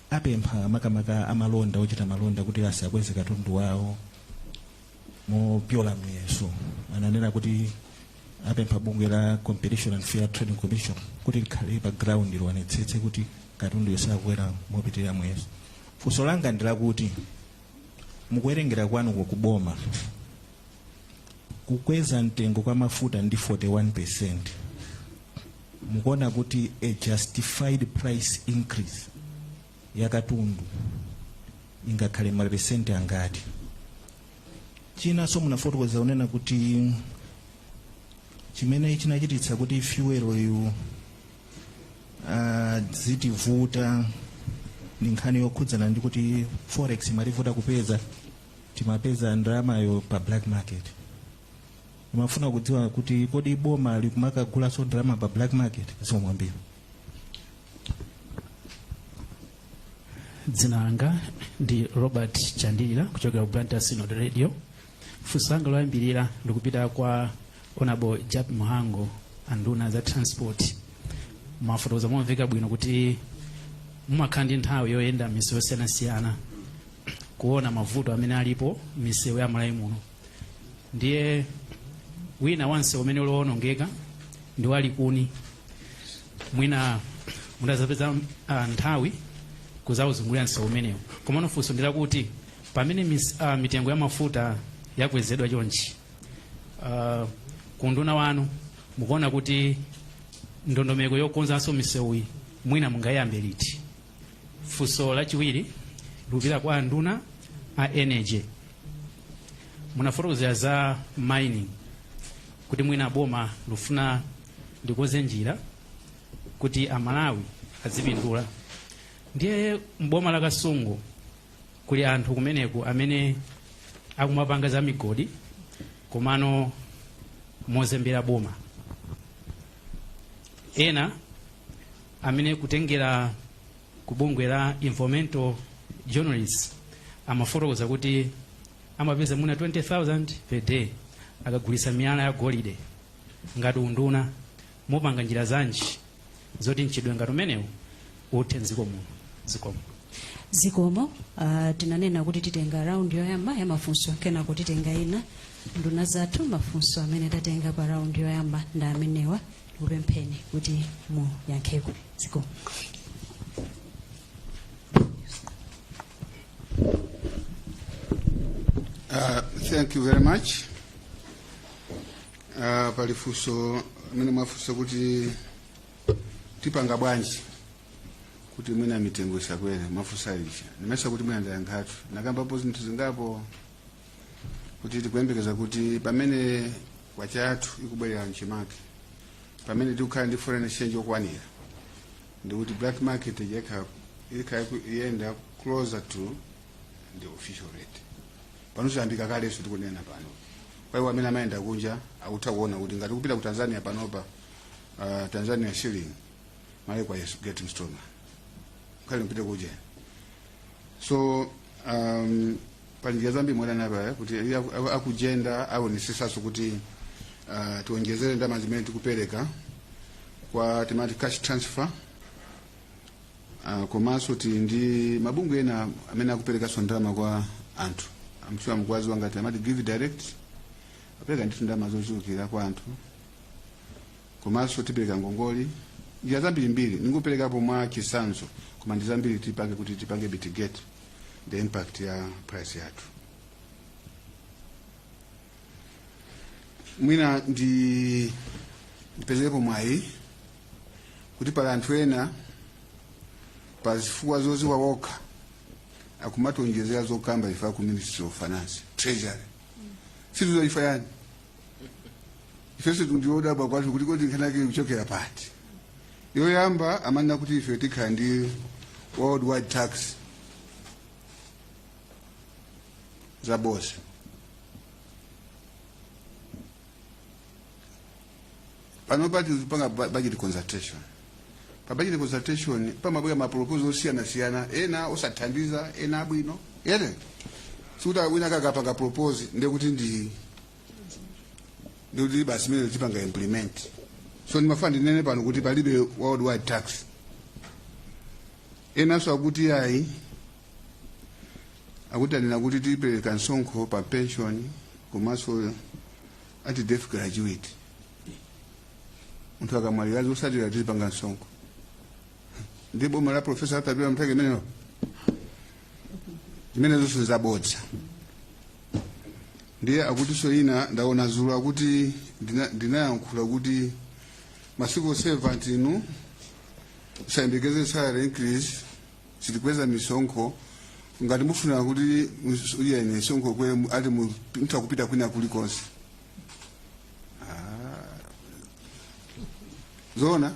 apempha makamaka amalonda, ochita malonda, kuti asakweze katundu wawo mopyola muyeso. Ananena kuti apempha bungwe la Competition and Fair Trading Commission kuti likhale pa ground, lionetsetse kuti katundu sakukwera mopitirira muyeso. Funso langa ndi lakuti mukuwerengera kwanu kuboma, kukweza mtengo kwa mafuta ndi 41, mukuona kuti a justified price increase ya katundu ingakhale mapesenti angati? Chinanso, munafotokoza kunena kuti chimene chinachititsa kuti fuel yu zitivuta ndi nkhani yokhudzana ndi kuti forex imativuta kupeza, timapeza ndalamayo pa black market. Ndimafuna kudziwa kuti kodi boma likumakagulanso ndalama pa black market? Zikomo kwambiri. Dzina langa ndi Robert Chandilira kuchokera ku Blantyre Synod Radio. Funso langa loyambirira ndikupita kwa Honorable Jappie Mhango, anduna za transport. Mwafotokoza momveka bwino kuti mumakhala ndi nthawi yoyenda misewu yosiyanasiyana kuona mavuto amene alipo misewu ya Malawi muno. Ndiye wina wa msewu umene uli wowonongeka ndi wa Likuni. Mwina mutazapeza nthawi kuzauzungulira msewu umenewu. Komano funso ndi lakuti pamene mitengo ya mafuta yakwezedwa chonchi, kunduna wanu mukuona kuti ndondomeko yokonzanso misewuyi mwina mungayambe liti? Funso lachiwiri likupita kwa nduna a energy. Munafotokozera za mining kuti mwina boma lufuna likonze njira kuti Amalawi azipindula. Ndiye mboma la Kasungu kuli anthu kumeneku amene akumapanga za migodi komano mozembera boma, ena amene kutengera ku bungwe la Environmental Journalists Amafotokoza kuti amapeza mwina 20,000 per day akagulitsa miyala ya golide. Ngati unduna, mupanga njira zanji zoti mchitidwe ngati umenewu uthe mdziko muno? Zikomo. Zikomo. Tinanena kuti titenga round yoyamba ya mafunso, kenako titenga ina. Nduna zathu, mafunso amene tatenga pa round yoyamba ndi amenewa. Ndikupempheni kuti muyankheko. Zikomo. Thank you very much. Pali funso amene mwafunsa kuti tipanga bwanji kuti mwina mitengo isakwere. Mwafunsa lija, ndimesa kuti mwina ndayankhatu, nakambapo zinthu zingapo kuti tikuyembekeza kuti pamene kwacha yathu ikubwerera mchimake, pamene tikukhala ndi foreign exchange yokwanira, ndikuti black market ikha iyenda closer to the official rate. Pano zayambika kalenso tikunena pano. Kwa iwo amene amayenda kunja akutha kuona kuti ngati kupita ku Tanzania panopa, Tanzania shilling malekwa is getting stronger khale mpite kuja. So pali njira zambiri mwadana kuti akujenda aonesesaso kuti tiwonjezere ndalama zimene tikupereka kwa timati cash transfer. Komanso tili ndi mabungwe ena amene akuperekanso ndalama kwa anthu, I'm sure mukuwaziwa ngati amati Give Direct, apereka ndithu ndalama zochulukira kwa anthu. Komanso tipereka ngongoli, njira zambirimbiri. Ningoperekapo mwa chitsanzo, koma ndi zambiri tipange kuti tipange mitigate the impact ya price yathu. Mwina ndi ndipezerepo mwayi kuti pali anthu ena pa zifukwa zoziwa wokha akumationjezera zokamba ife ku Ministry of Finance, Treasury. Situzoifa yani ifenso ndiodabwa kwathu kuti kodi nkhani yake kuchokera pati. Yoyamba amanena kuti ife tikhala ndi worldwide tax, zaboza. Panopa tikupanga budget consultation. Pa budget consultation pamabwera ma proposal osiyanasiyana, ena osathandiza, ena abwino. Ere sikuti wina kakapanga propose ndekuti ndikuti basi imene tipanga implement. So ndimafuna ndinene pano kuti palibe worldwide tax. Enanso akuti ayi, akuti anena kuti tipereka msonkho pa pension komanso ati death gratuity. Munthu akamwalira zosatira tizipanga msonkho ndi boma la Professor Arthur Peter Mutharika imeneyo? Zimene zonse zabodza. Ndiye akutinso ina ndaona zulo akuti ndinayankhula kuti ma civil servant inu musayembekeze salary increase, sitikweza misonkho. Ngati mufuna kuti iyene misonkho kwere, ati mutha kupita kwina kulikonse. Ah. Zona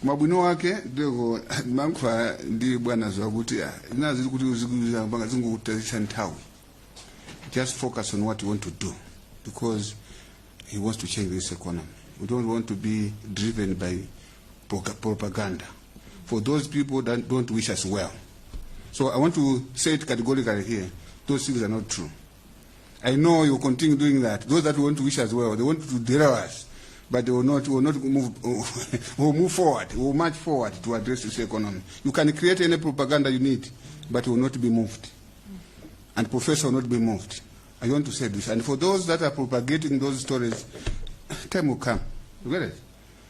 mabwino wake ndiko mankhwa ndi bwana zakuti zina zili kuti zikuzapanga zingokutazisa nthawi. Just focus on what you want to do, because he wants to change this economy. We don't want to be driven by propaganda for those people that don't wish us well. So I want to say it categorically here: those things are not true. I know you continue doing that. Those that want to wish us well, they want to derail us, but they will not move, will move forward, will march forward to address this economy. You can create any propaganda you need, but will not be moved. And Professor will not be moved. I want to say this. And for those that are propagating those stories, time will come. You get it?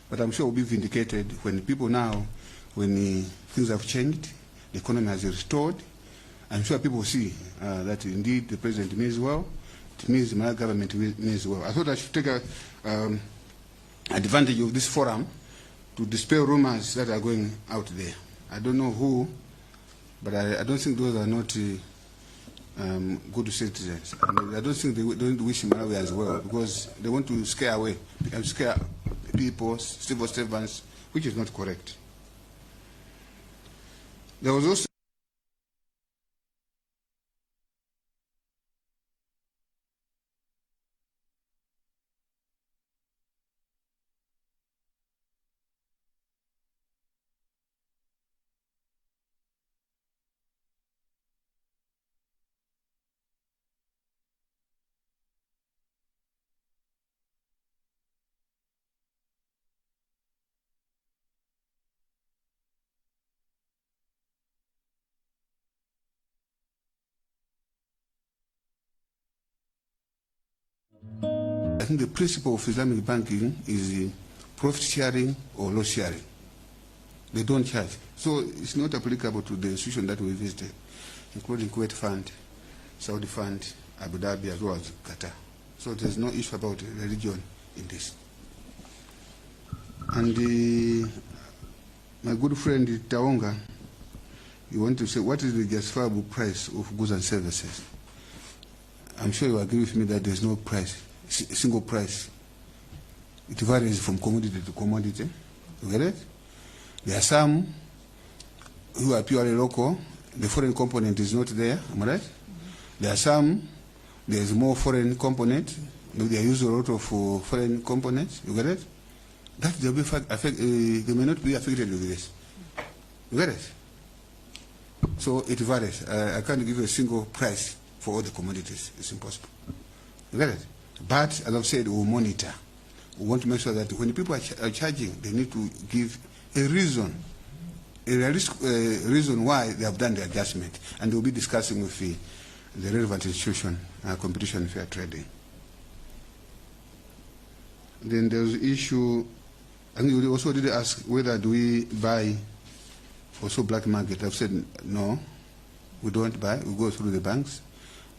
But I'm sure we'll be vindicated when people now, when things have changed, the economy has restored, I'm sure people will see that indeed the president means well. It means my government means well. I thought I should take advantage of this forum to dispel rumors that are going out there. I don't know who, but I don't think those are not good citizens. I mean, I don't think they don't wish Malawi as well, because they want to scare away, scare people, civil servants, which is not correct. There was also I think the principle of Islamic banking is profit sharing or loss sharing. They don't charge. So it's not applicable to the institution that we visited, including Kuwait Fund, Saudi Fund, Abu Dhabi, as well as Qatar. So there's no issue about religion in this. And my good friend Taonga, you want to say, what is the justifiable price of goods and services? I'm sure you agree with me that there's no price, single price. It varies from commodity to commodity. You get it? There are some who are purely local. The foreign component is not there. Am I right? There are some, there is more foreign component. They are using a lot of foreign components. You get it? That they'll be affect, they may not be affected with this. You get it? So it varies. I can't give you a single price for all the commodities. It's impossible. You get it? But as I've said, we'll monitor. We want to make sure that when people are charging, they need to give a reason, a realistic reason why they have done the adjustment. And we'll be discussing with the relevant institution, Competition and Fair Trading. Then there's the issue, I think you also did ask whether do we buy also black market. I've said no, we don't buy, we go through the banks.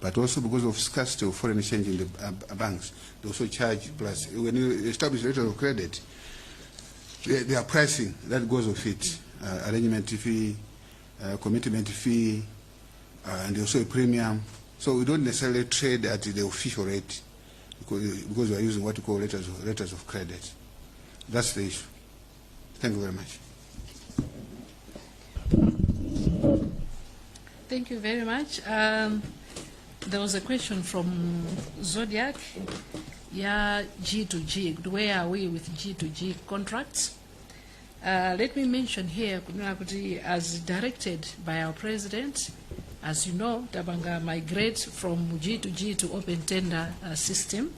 But also because of scarcity of foreign exchange in the banks, they also charge plus. When you establish letter of credit, they are pricing that goes with it, arrangement fee, commitment fee, and also a premium. So we don't necessarily trade at the official rate because we are using what we call letters of credit. That's the issue. Thank you very much. Thank you very much. There was a question from Zodiak. Yeah, G2G. Where are we with G2G contracts? Let me mention here, kunena kuti as directed by our president, as you know, tapanga migrate from G2G to open tender system.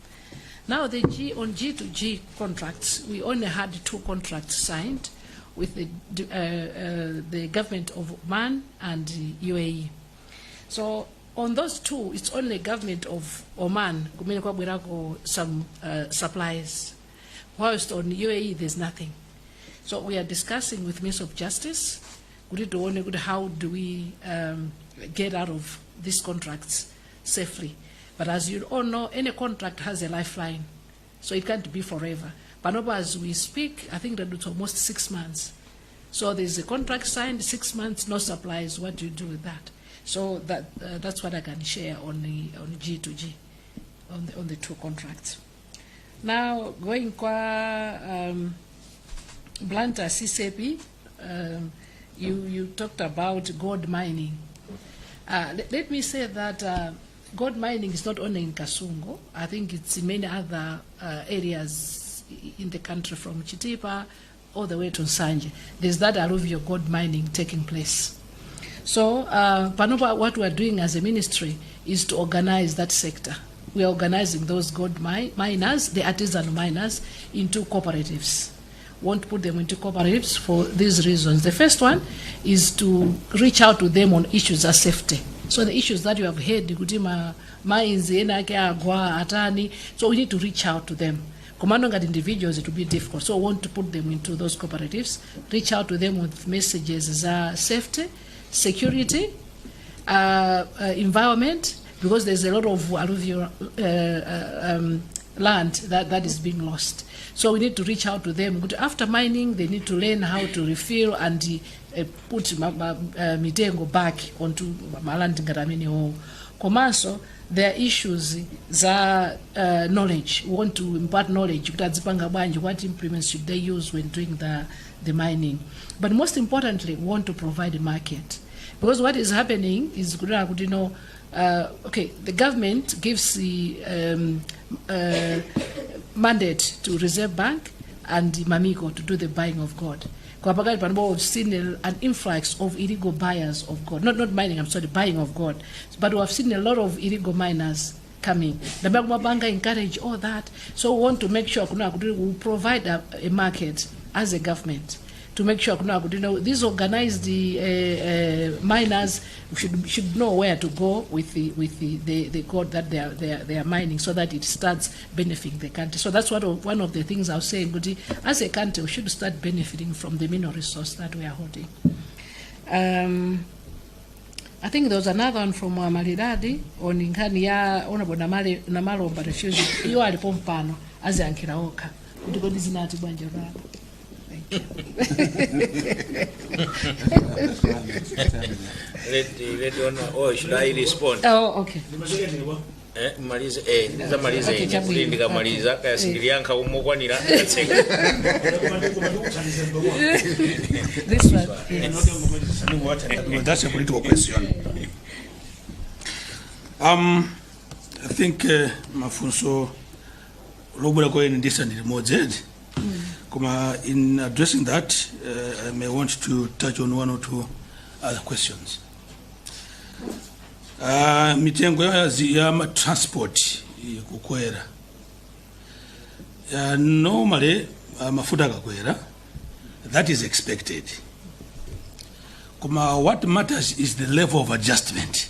Now the G on G2G contracts, we only had two contracts signed with the government of Oman and UAE. So on those two, it's only government of Oman kumene kwabwerako some supplies, whilst on UAE there's nothing. So we are discussing with Minister of Justice kuti tione kuti how do we get out of these contracts safely. But as you all know, any contract has a lifeline, so it can't be forever. Panopa, as we speak, I think that it's almost 6 months. So there's a contract signed, 6 months, no supplies. What do you do with that? So that's what I can share on G2G, on the two contracts. Now going kwa Blantyre CCAP, you talked about gold mining. Let me say that gold mining is not only in Kasungu. I think it's in many other areas in the country, from Chitipa all the way to Nsanje. There's that alluvial gold mining taking place. So, panopa, what we are doing as a ministry is to organize that sector. We are organizing those gold miners, the artisan miners, into cooperatives. Want to put them into cooperatives for these reasons. The first one is to reach out to them on issues of safety. So the issues that you have heard, kuti ma mines ena ake agwa atani, so we need to reach out to them. Komano ngati individuals, it will be difficult. So we want to put them into those cooperatives, reach out to them with messages za safety, security, environment, because there's a lot of alluvial land that is being lost. So we need to reach out to them. But after mining, they need to learn how to refill and put mitengo back onto ma land ngati amenewo. Komanso there are issues za knowledge. We want to impart knowledge kuti adzipanga bwanji, what implements should they use when doing the mining. But most importantly, we want to provide a market, because what is happening is kunena kuti okay, the government gives the mandate to Reserve Bank and Mammiko to do the buying of gold. Kwa pakali panopo we've seen an influx of illegal buyers of gold. Not mining, I'm sorry, buying of gold. But we have seen a lot of illegal miners coming. The Bank encourage all that. So we want to make sure kuna kuti we provide a market as a government. to make sure kuna kuti these organized miners should know where to go with the gold that they are mining, so that it starts benefiting the country. So that's one of the things I was saying, kuti as a country we should start benefiting from the mineral resource that we are holding. I think there was another one from Malidadi on nkhani ya Honorable Namalomba refusing. Iwo alipo mpano, aziyankhira okha kuti kodi zinati bwanji raba. Thank you. Let on, oh, should I respond? Oh, okay. Malize, ndizamalize. Okay, Ine chabwino. kuti ndikamaliza kaya sindiliyankha umokwanira ndatseka. This one, yes. That's a political question. I think mafunso lobwera kwa ine ndisa ndili limodzi edi. Koma in addressing that, I may want to touch on one or two other questions. Mitengo ya transport ikukwera. Normally, mafuta akakwera, that is expected. Koma what matters is the level of adjustment.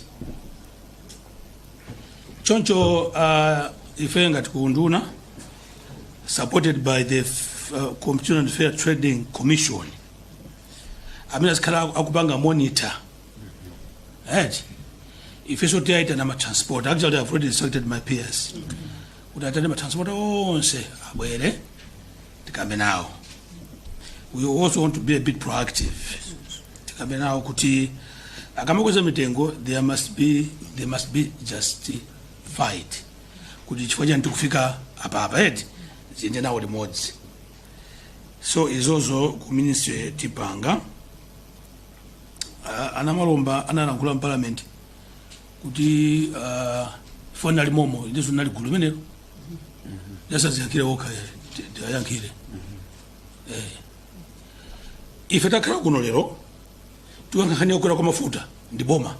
Choncho ife ngati kunduna, supported by the Competition and Fair Trading Commission, amene azikhala akupanga monitor, right? Ifeso tiyaita na matransport. Actually, I've already instructed my peers kuti atane matransport onse abwere tikambe nawo. We also want to be a bit proactive, tikambe nawo kuti akamakweza mitengo, there must be justified kuti chifukwa chani tikufika apa apa eti, ziyende nawo limodzi. So izozo ku ministry tipanga. Anamalomba analankhula mparliament kuti foni ali momo, ndizo nali gulu limenelo, yasaziyankhire okha, tiyayankhire. Ife takhala kuno lero tikuyankha nkhani yokwera kwa mafuta ndi boma,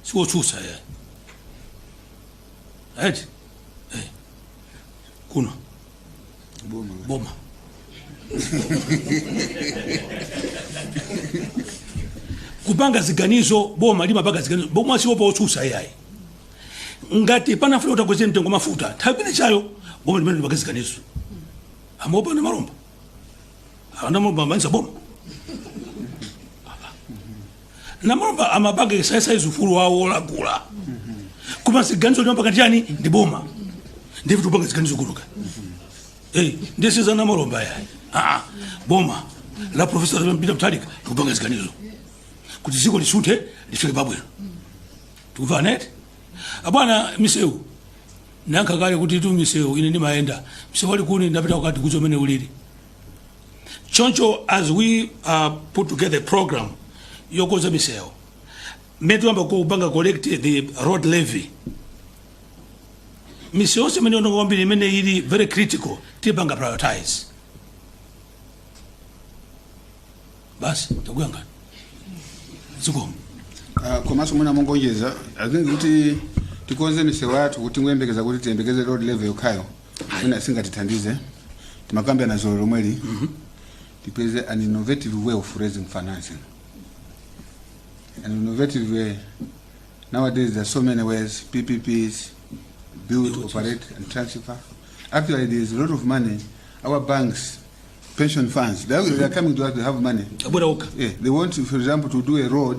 siwotsutsa ya, right? Kuno Boma. Boma kupanga ziganizo, boma limapanga ziganizo, boma siwopa otsutsa iyayi. Ngati panafuna kuti akweze mtengo mafuta nthawi imene chayo, boma limene limapanga ziganizo. Amaopa Namalomba? Namalomba amanisa boma? Namalomba amapanga exercise ufulu wawo olagula, koma ziganizo limapanga chani? Ndi boma. Ndife tikupanga ziganizo kunoka. Eh, ndisiza Namalomba yayi. Ah, boma la Professor Peter Mutharika tikupanga ziganizo kuti dziko lisunthe, lifike pabwino. Tikumva neti abwana? Misewu nankha kale kuti tu misewu ine ndimayenda misewu ali kuni, ndapita kukati kuzo umene ulili. Choncho as we put together a program yokonza misewu, mmene tiyamba kupanga collect the road levy, misewu yonse imene yononga kwambiri, imene ili very critical, tipanga prioritize. Basi, takuyangani, zikomo. Komanso mwina mongonjeza, I think kuti tikonze misewu yathu, kuti ngoyembekeza kuti tiyembekeze road levy yokhayo mwina singatithandize. Timakambirana zolo lomweli, tipeze an innovative way of raising financing, an innovative way. Nowadays there are so many ways: PPPs, build, operate and transfer. Actually, there is a lot of money. Our banks, pension funds, they are coming to us. They have money. Abwera okha. Yeah, they want to, for example, to do a road,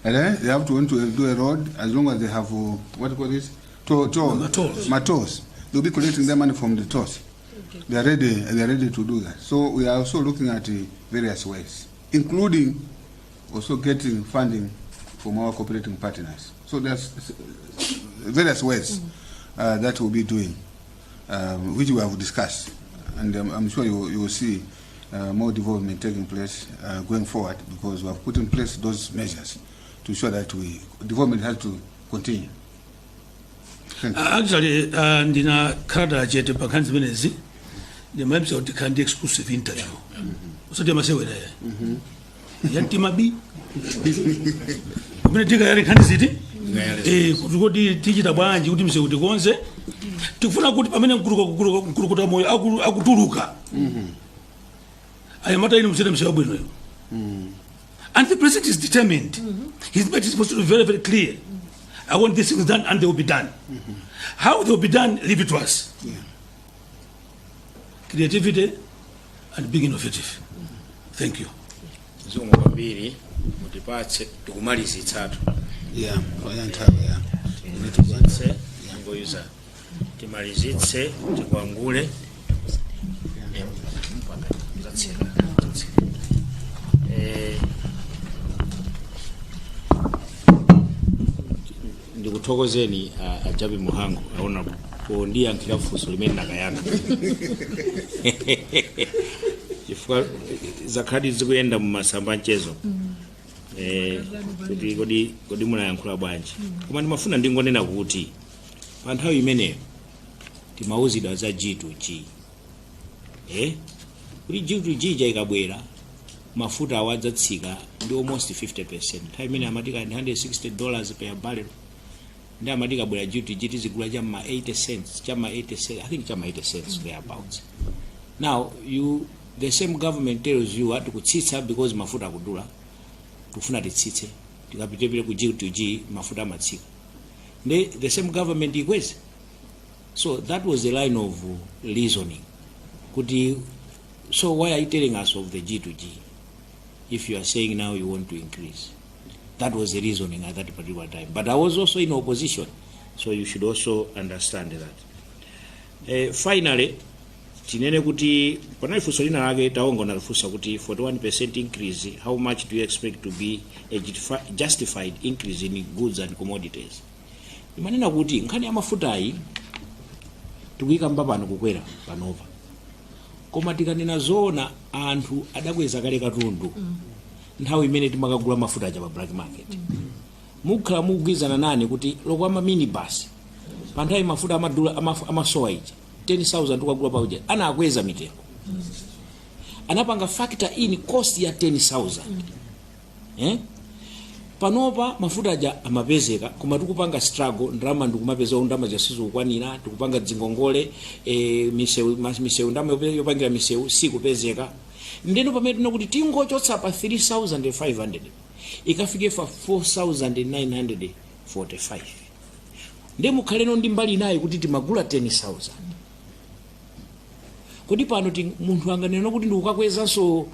and then they have to want to do a road as long as they have what do you call this? Toll, Tolls. Tolls. They'll be collecting their money from the tolls. They are ready. They are ready to do that. So we are also looking at various ways, including also getting funding from our cooperating partners. So there's various ways that we'll be doing, which we have discussed, and I'm sure you will see more development taking place going forward, because we have put in place those measures to ensure that we development has to continue. Thank you. Actually, ndinakhala chete pa nkhani zimenezi, ndimayembisa kuti tikhala ndi exclusive interview, usati amasewera ya mtima b kumene tikayali nkhani ziti. Kuti kodi tichita bwanji kuti msewu tikonze? Tikufuna kuti pamene mkulukuta moyo akutuluka. Anyamata inu muziyenda msewu wabwino inu. And the president is determined. He's made his position very, very clear. I want these things done and they will be done. How they will be done, leave it to us. Creativity and being innovative. Thank you. Zikomo kwambiri, mutipatse tikumalizitsatu. Yeah, waya nthawi ya. Timalizitse, ngoyuza timalizitse, tikwangule. Zatseka. Ndikuthokozeni a Jappie Mhango aona pondiyankhira funso limene ndakayankha, chifukwa zakhadi zikuyenda mumasamba mchezo kuti kodi munayankhula bwanji. Koma ndimafuna ndingonena kuti pa nthawi imeneyo timauzidwa za G2G, kuti G2G ja ikabwera mafuta awo adzatsika ndi almost 50. Nthawi imene amatika ndi $160 per barrel, ndi amati ikabwera G2G tizigula chamma 80 cents, chamma 80 cents, I think chamma 80 cents, thereabouts. Now you, the same government tells you ati kutsitsa because mafuta akudula, tikufuna titsitse, tikapitepite ku G2G mafuta amatsika, ndi the same government ikweze. So that was the line of reasoning kuti, so why are you telling us of the G2G if you are saying now you want to increase? That was the reasoning at that particular time, but I was also in opposition, so you should also understand that. Finally tinene kuti panali funso lina lake taonga nalifunsa kuti 41% increase, how much do you expect to be a justified increase in goods and commodities? Imanena kuti nkhani ya mafutayi tikuyikamba pano kukwera panopa, koma tikanena zoona anthu adakweza kale katundu nthawi imene timakagula mafuta aja pa black market. Mukhala mukugwizana nane kuti lokwama minibus pa nthawi mafuta amadula amasowa ija 10,000 ukagula pauja anakweza mitengo, anapanga factor in cost ya 10,000. Panopa mafuta aja amapezeka, koma tikupanga struggle, ndalama ndikumapeza, ndalama zasizikukwanira, tikupanga dzingongole, misewu, misewu, ndalama yopangira misewu sikupezeka. Ndeno pamene tinakuti tingochotsa pa 3500 ikafike pa 4945, ndi mukhaleno ndi mbali nayi kuti timagula 10,000. Kodi pano munthu anganena kuti ndikukakwezanso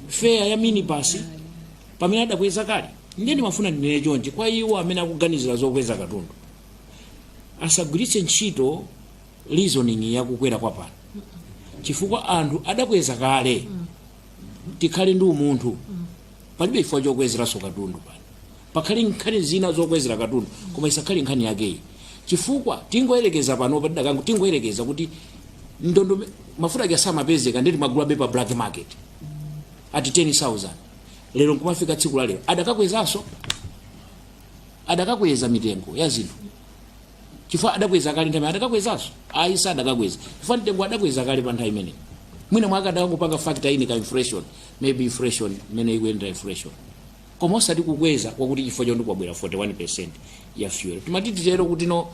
fare ya minibus pamene adakweza kale? Ndiye ndimafuna ndinene chonchi kwa iwo amene akuganizira zokweza katundu, asagwiritse ntchito reasoning yakukwera kwa pano, chifukwa anthu adakweza kale. Tikhale ndi umunthu, palibe chifukwa chokwezeranso katundu pano. Pakhale nkhani zina zokwezera katundu, koma isakhale nkhani yakeyi, chifukwa tingoyerekeza panopa tidakangu tingoyerekeza kuti ndondome mafuta ake asamapezeka, nditi magulabe pa black market ati 10,000, lero nkumafika tsiku la lero adakakwezanso, adakakweza mitengo ya zinthu chifukwa adakweza kale nthawi. Adakakwezanso? Ayi, sadakakweza chifukwa mtengo adakweza kale pa nthawi imeneyi. Mwina mwake adakangopanga factor in ka inflation, maybe inflation imene ikuyendera inflation, koma osati kukweza kwakuti chifukwa choti kwabwera 41% ya fuel. Timati titero kuti no,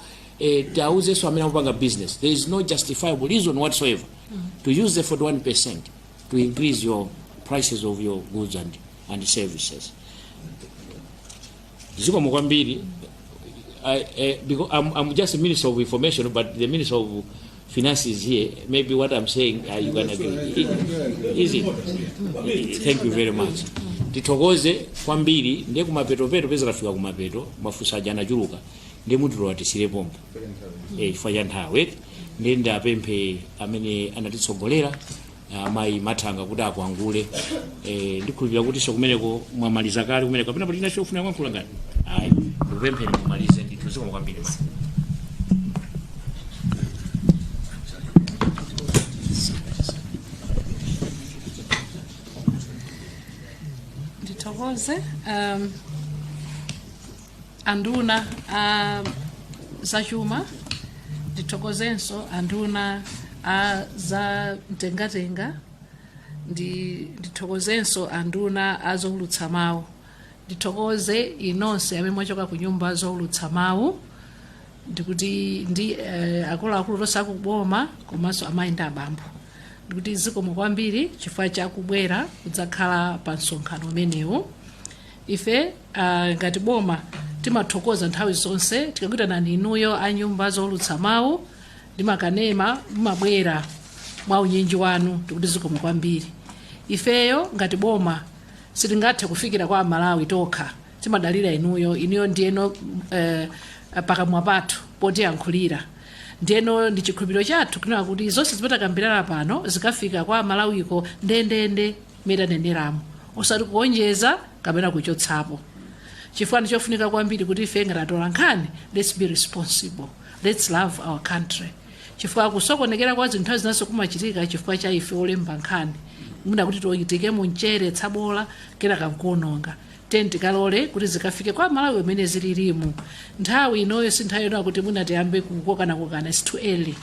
tiauzenso amene akupanga business, there is no justifiable reason whatsoever to use the 41% to increase your prices of your goods and services. Zikomo kwambiri. Because I'm just a minister of information, but the minister of finance is here. Maybe what I'm saying, you can agree. Is it? Thank you very much. Tithokoze kwambiri. Ndiye kumapetopeto peza tafika kumapeto, mafunso aja anachuluka, ndiye mutilowa tisire pompo chifukwa cha nthawi. Ndiye ndapemphe amene anatitsogolera, amayi Mathanga, kuti akwangule. Ndikhulupirira kuti so kumeneko mwamaliza kale kumeneko, kapena patina chofuna kuyankhula ngati ayi, ndikupempheni mumalize ndithu. Zikomo kwambiri, mayi. Ndithokoze anduna a zachuma, ndithokozenso anduna a za mtengatenga, ndithokozenso anduna a zowulutsa mawu, ndithokoze inonse amene mwachoka ku nyumba zowulutsa mawu, ndikuti ndi akuluakulu tonse akuboma komanso amayi ndi abambo. Ndikuti zikomo kwambiri chifukwa chakubwera kudzakhala pa msonkhano umenewu. Ife ngati boma timathokoza nthawi zonse tikakuitanani inuyo a nyumba zowulutsa mawu ndi makanema, mumabwera mwa unyinji wanu. Tikuti zikomo kwambiri. Ifeyo ngati boma sitingathe kufikira kwa Amalawi tokha, timadalira inuyo. Inuyo ndiyeno pakamwa pathu potiyankhulira. Ndiyeno ndi chikhulupiriro chathu kunena kuti zonse zimene takambirana pano zikafika kwa Amalawiko ndendende mmene taneneramo, osati kuonjeza kapena kuchotsapo, chifukwa ndichofunika kwambiri kuti ife ngati atola nkhani, let's be responsible, let's love our country, chifukwa kusokonekera kwa zinthu zinanso kumachitika chifukwa cha ife olemba nkhani, mwina kuti tiike mu mchere tsabola kenaka nkuononga. Tiyeni tikalole kuti zikafike kwa Malawi umene zililimu. Nthawi inoyo si nthawi yoona kuti mwina tiyambe kukokanakokana. It's too early.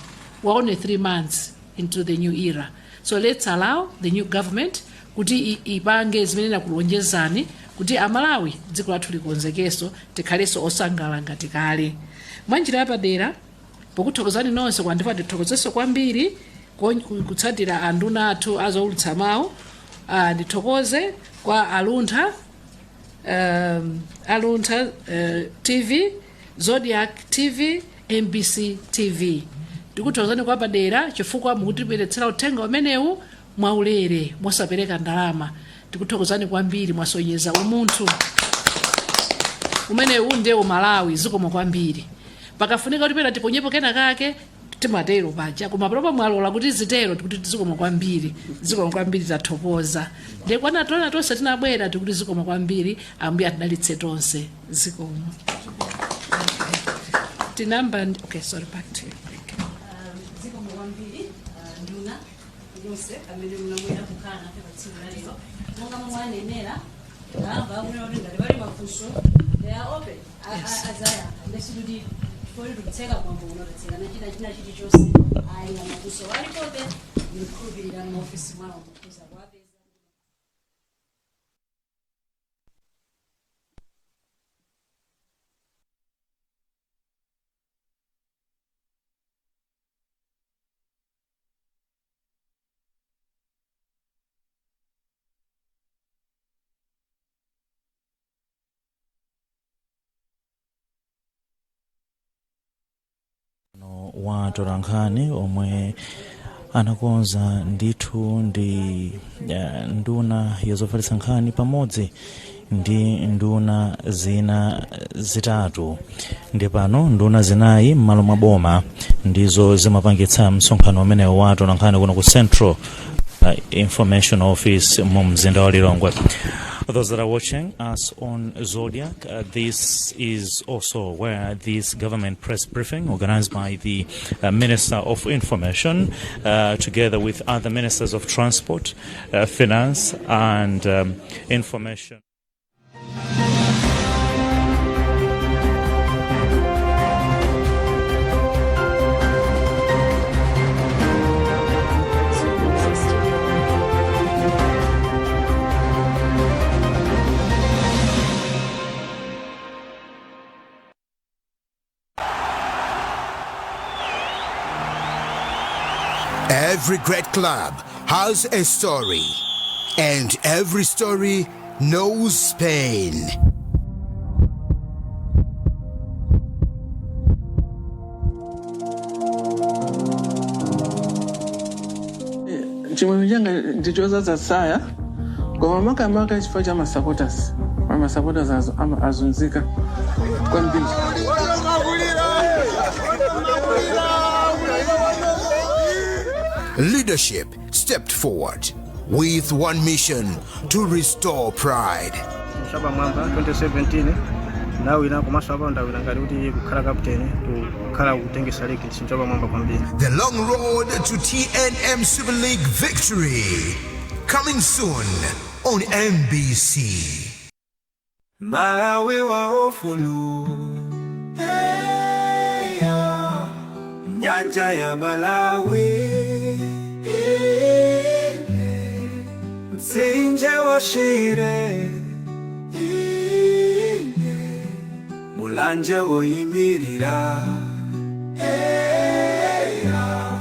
We're only 3 months into the new era, so let's allow the new government kuti ipange zimene nakulonjezani, kuti Amalawi dziko lathu likonzekenso, tikhalenso osangalala ngati kale. Mwanjira yapadera, pokuthokozani nonse kwandipa, ndithokozenso kwambiri kutsatira anduna athu azowulutsa mawu. Ndithokoze kwa Aluntha, Aluntha TV, Zodiak TV, MBC TV. Ndikuthokozani kwa padera chifukwa mukutibweretsera uthenga umenewu mwaulere, mosapereka ndalama. Tikuthokozani kwambiri, mwasonyeza umunthu umenewu ndiye Umalawi. Zikomo kwambiri. Pakafunika kuti pena tiponyepo kena kake, timatero paja, koma panopa mwalola kuti zitero. Tikuti zikomo kwambiri, zikomo kwambiri, tathokoza. Ndiye kwana tona tonse tinabwera, tikuti zikomo kwambiri. Ambuye atidalitse tonse. Zikomo. Tinamba, okay, sorry, back to you. Zikomo kwambiri, nduna nonse amene munabwera kukhala nafe pa tsiku la lero. Monga momwe anenera, ndamva akunena kuti ngati pali mafunso, they are open, adzayankha. Ndesi kuti chifukwa tikutseka mwambo uno, tatseka nachita china chilichonse, ayi, mafunso alipobe. Ndikukhulupirira m'maofisi mwawo mukhoza kuwapeza. Wa tolankhani omwe anakonza ndithu ndi nduna yozofalitsa nkhani pamodzi ndi nduna zina zitatu, ndi pano nduna zinayi m'malo mwa boma ndizo zimapangitsa msonkhano umenewu wa tolankhani kuno ku Central Information Office mu mzinda wa Lilongwe. For those that are watching us on Zodiak, this is also where this government press briefing organized by the Minister of Information, together with other ministers of Transport, Finance, and Information. Every great club has a story, and every story knows pain. Chimwemwe changa ndichodzaza tsaya, koma makamaka chifukwa cha masupporters. Masupporters azunzika kwambiri. Leadership stepped forward with one mission: to restore pride. Chapamwamba 2017 ndawina, komanso apo ndawina ngati kuti kukhala captain, kukhala kutengesa league, chinthu chapamwamba kwambiri. The long road to TNM Super League victory. Coming soon on MBC. Malawi wa ufulu. Hey, ya. Nyanja ya Malawi, mtsinje wa Shire, Mulanje woyimirira. Hey, ya.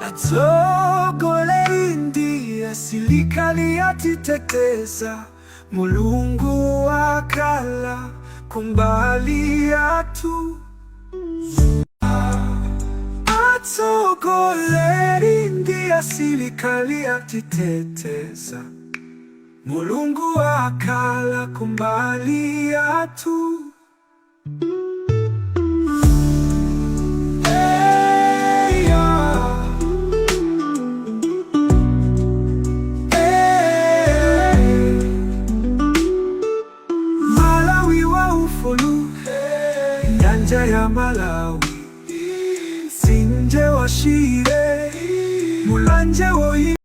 Atsogoleri ndi asilikali atiteteza, Mulungu akhala kumbali yathu. Atsogoleri ndi asilikali atiteteza, Mulungu akhala kumbali yathu.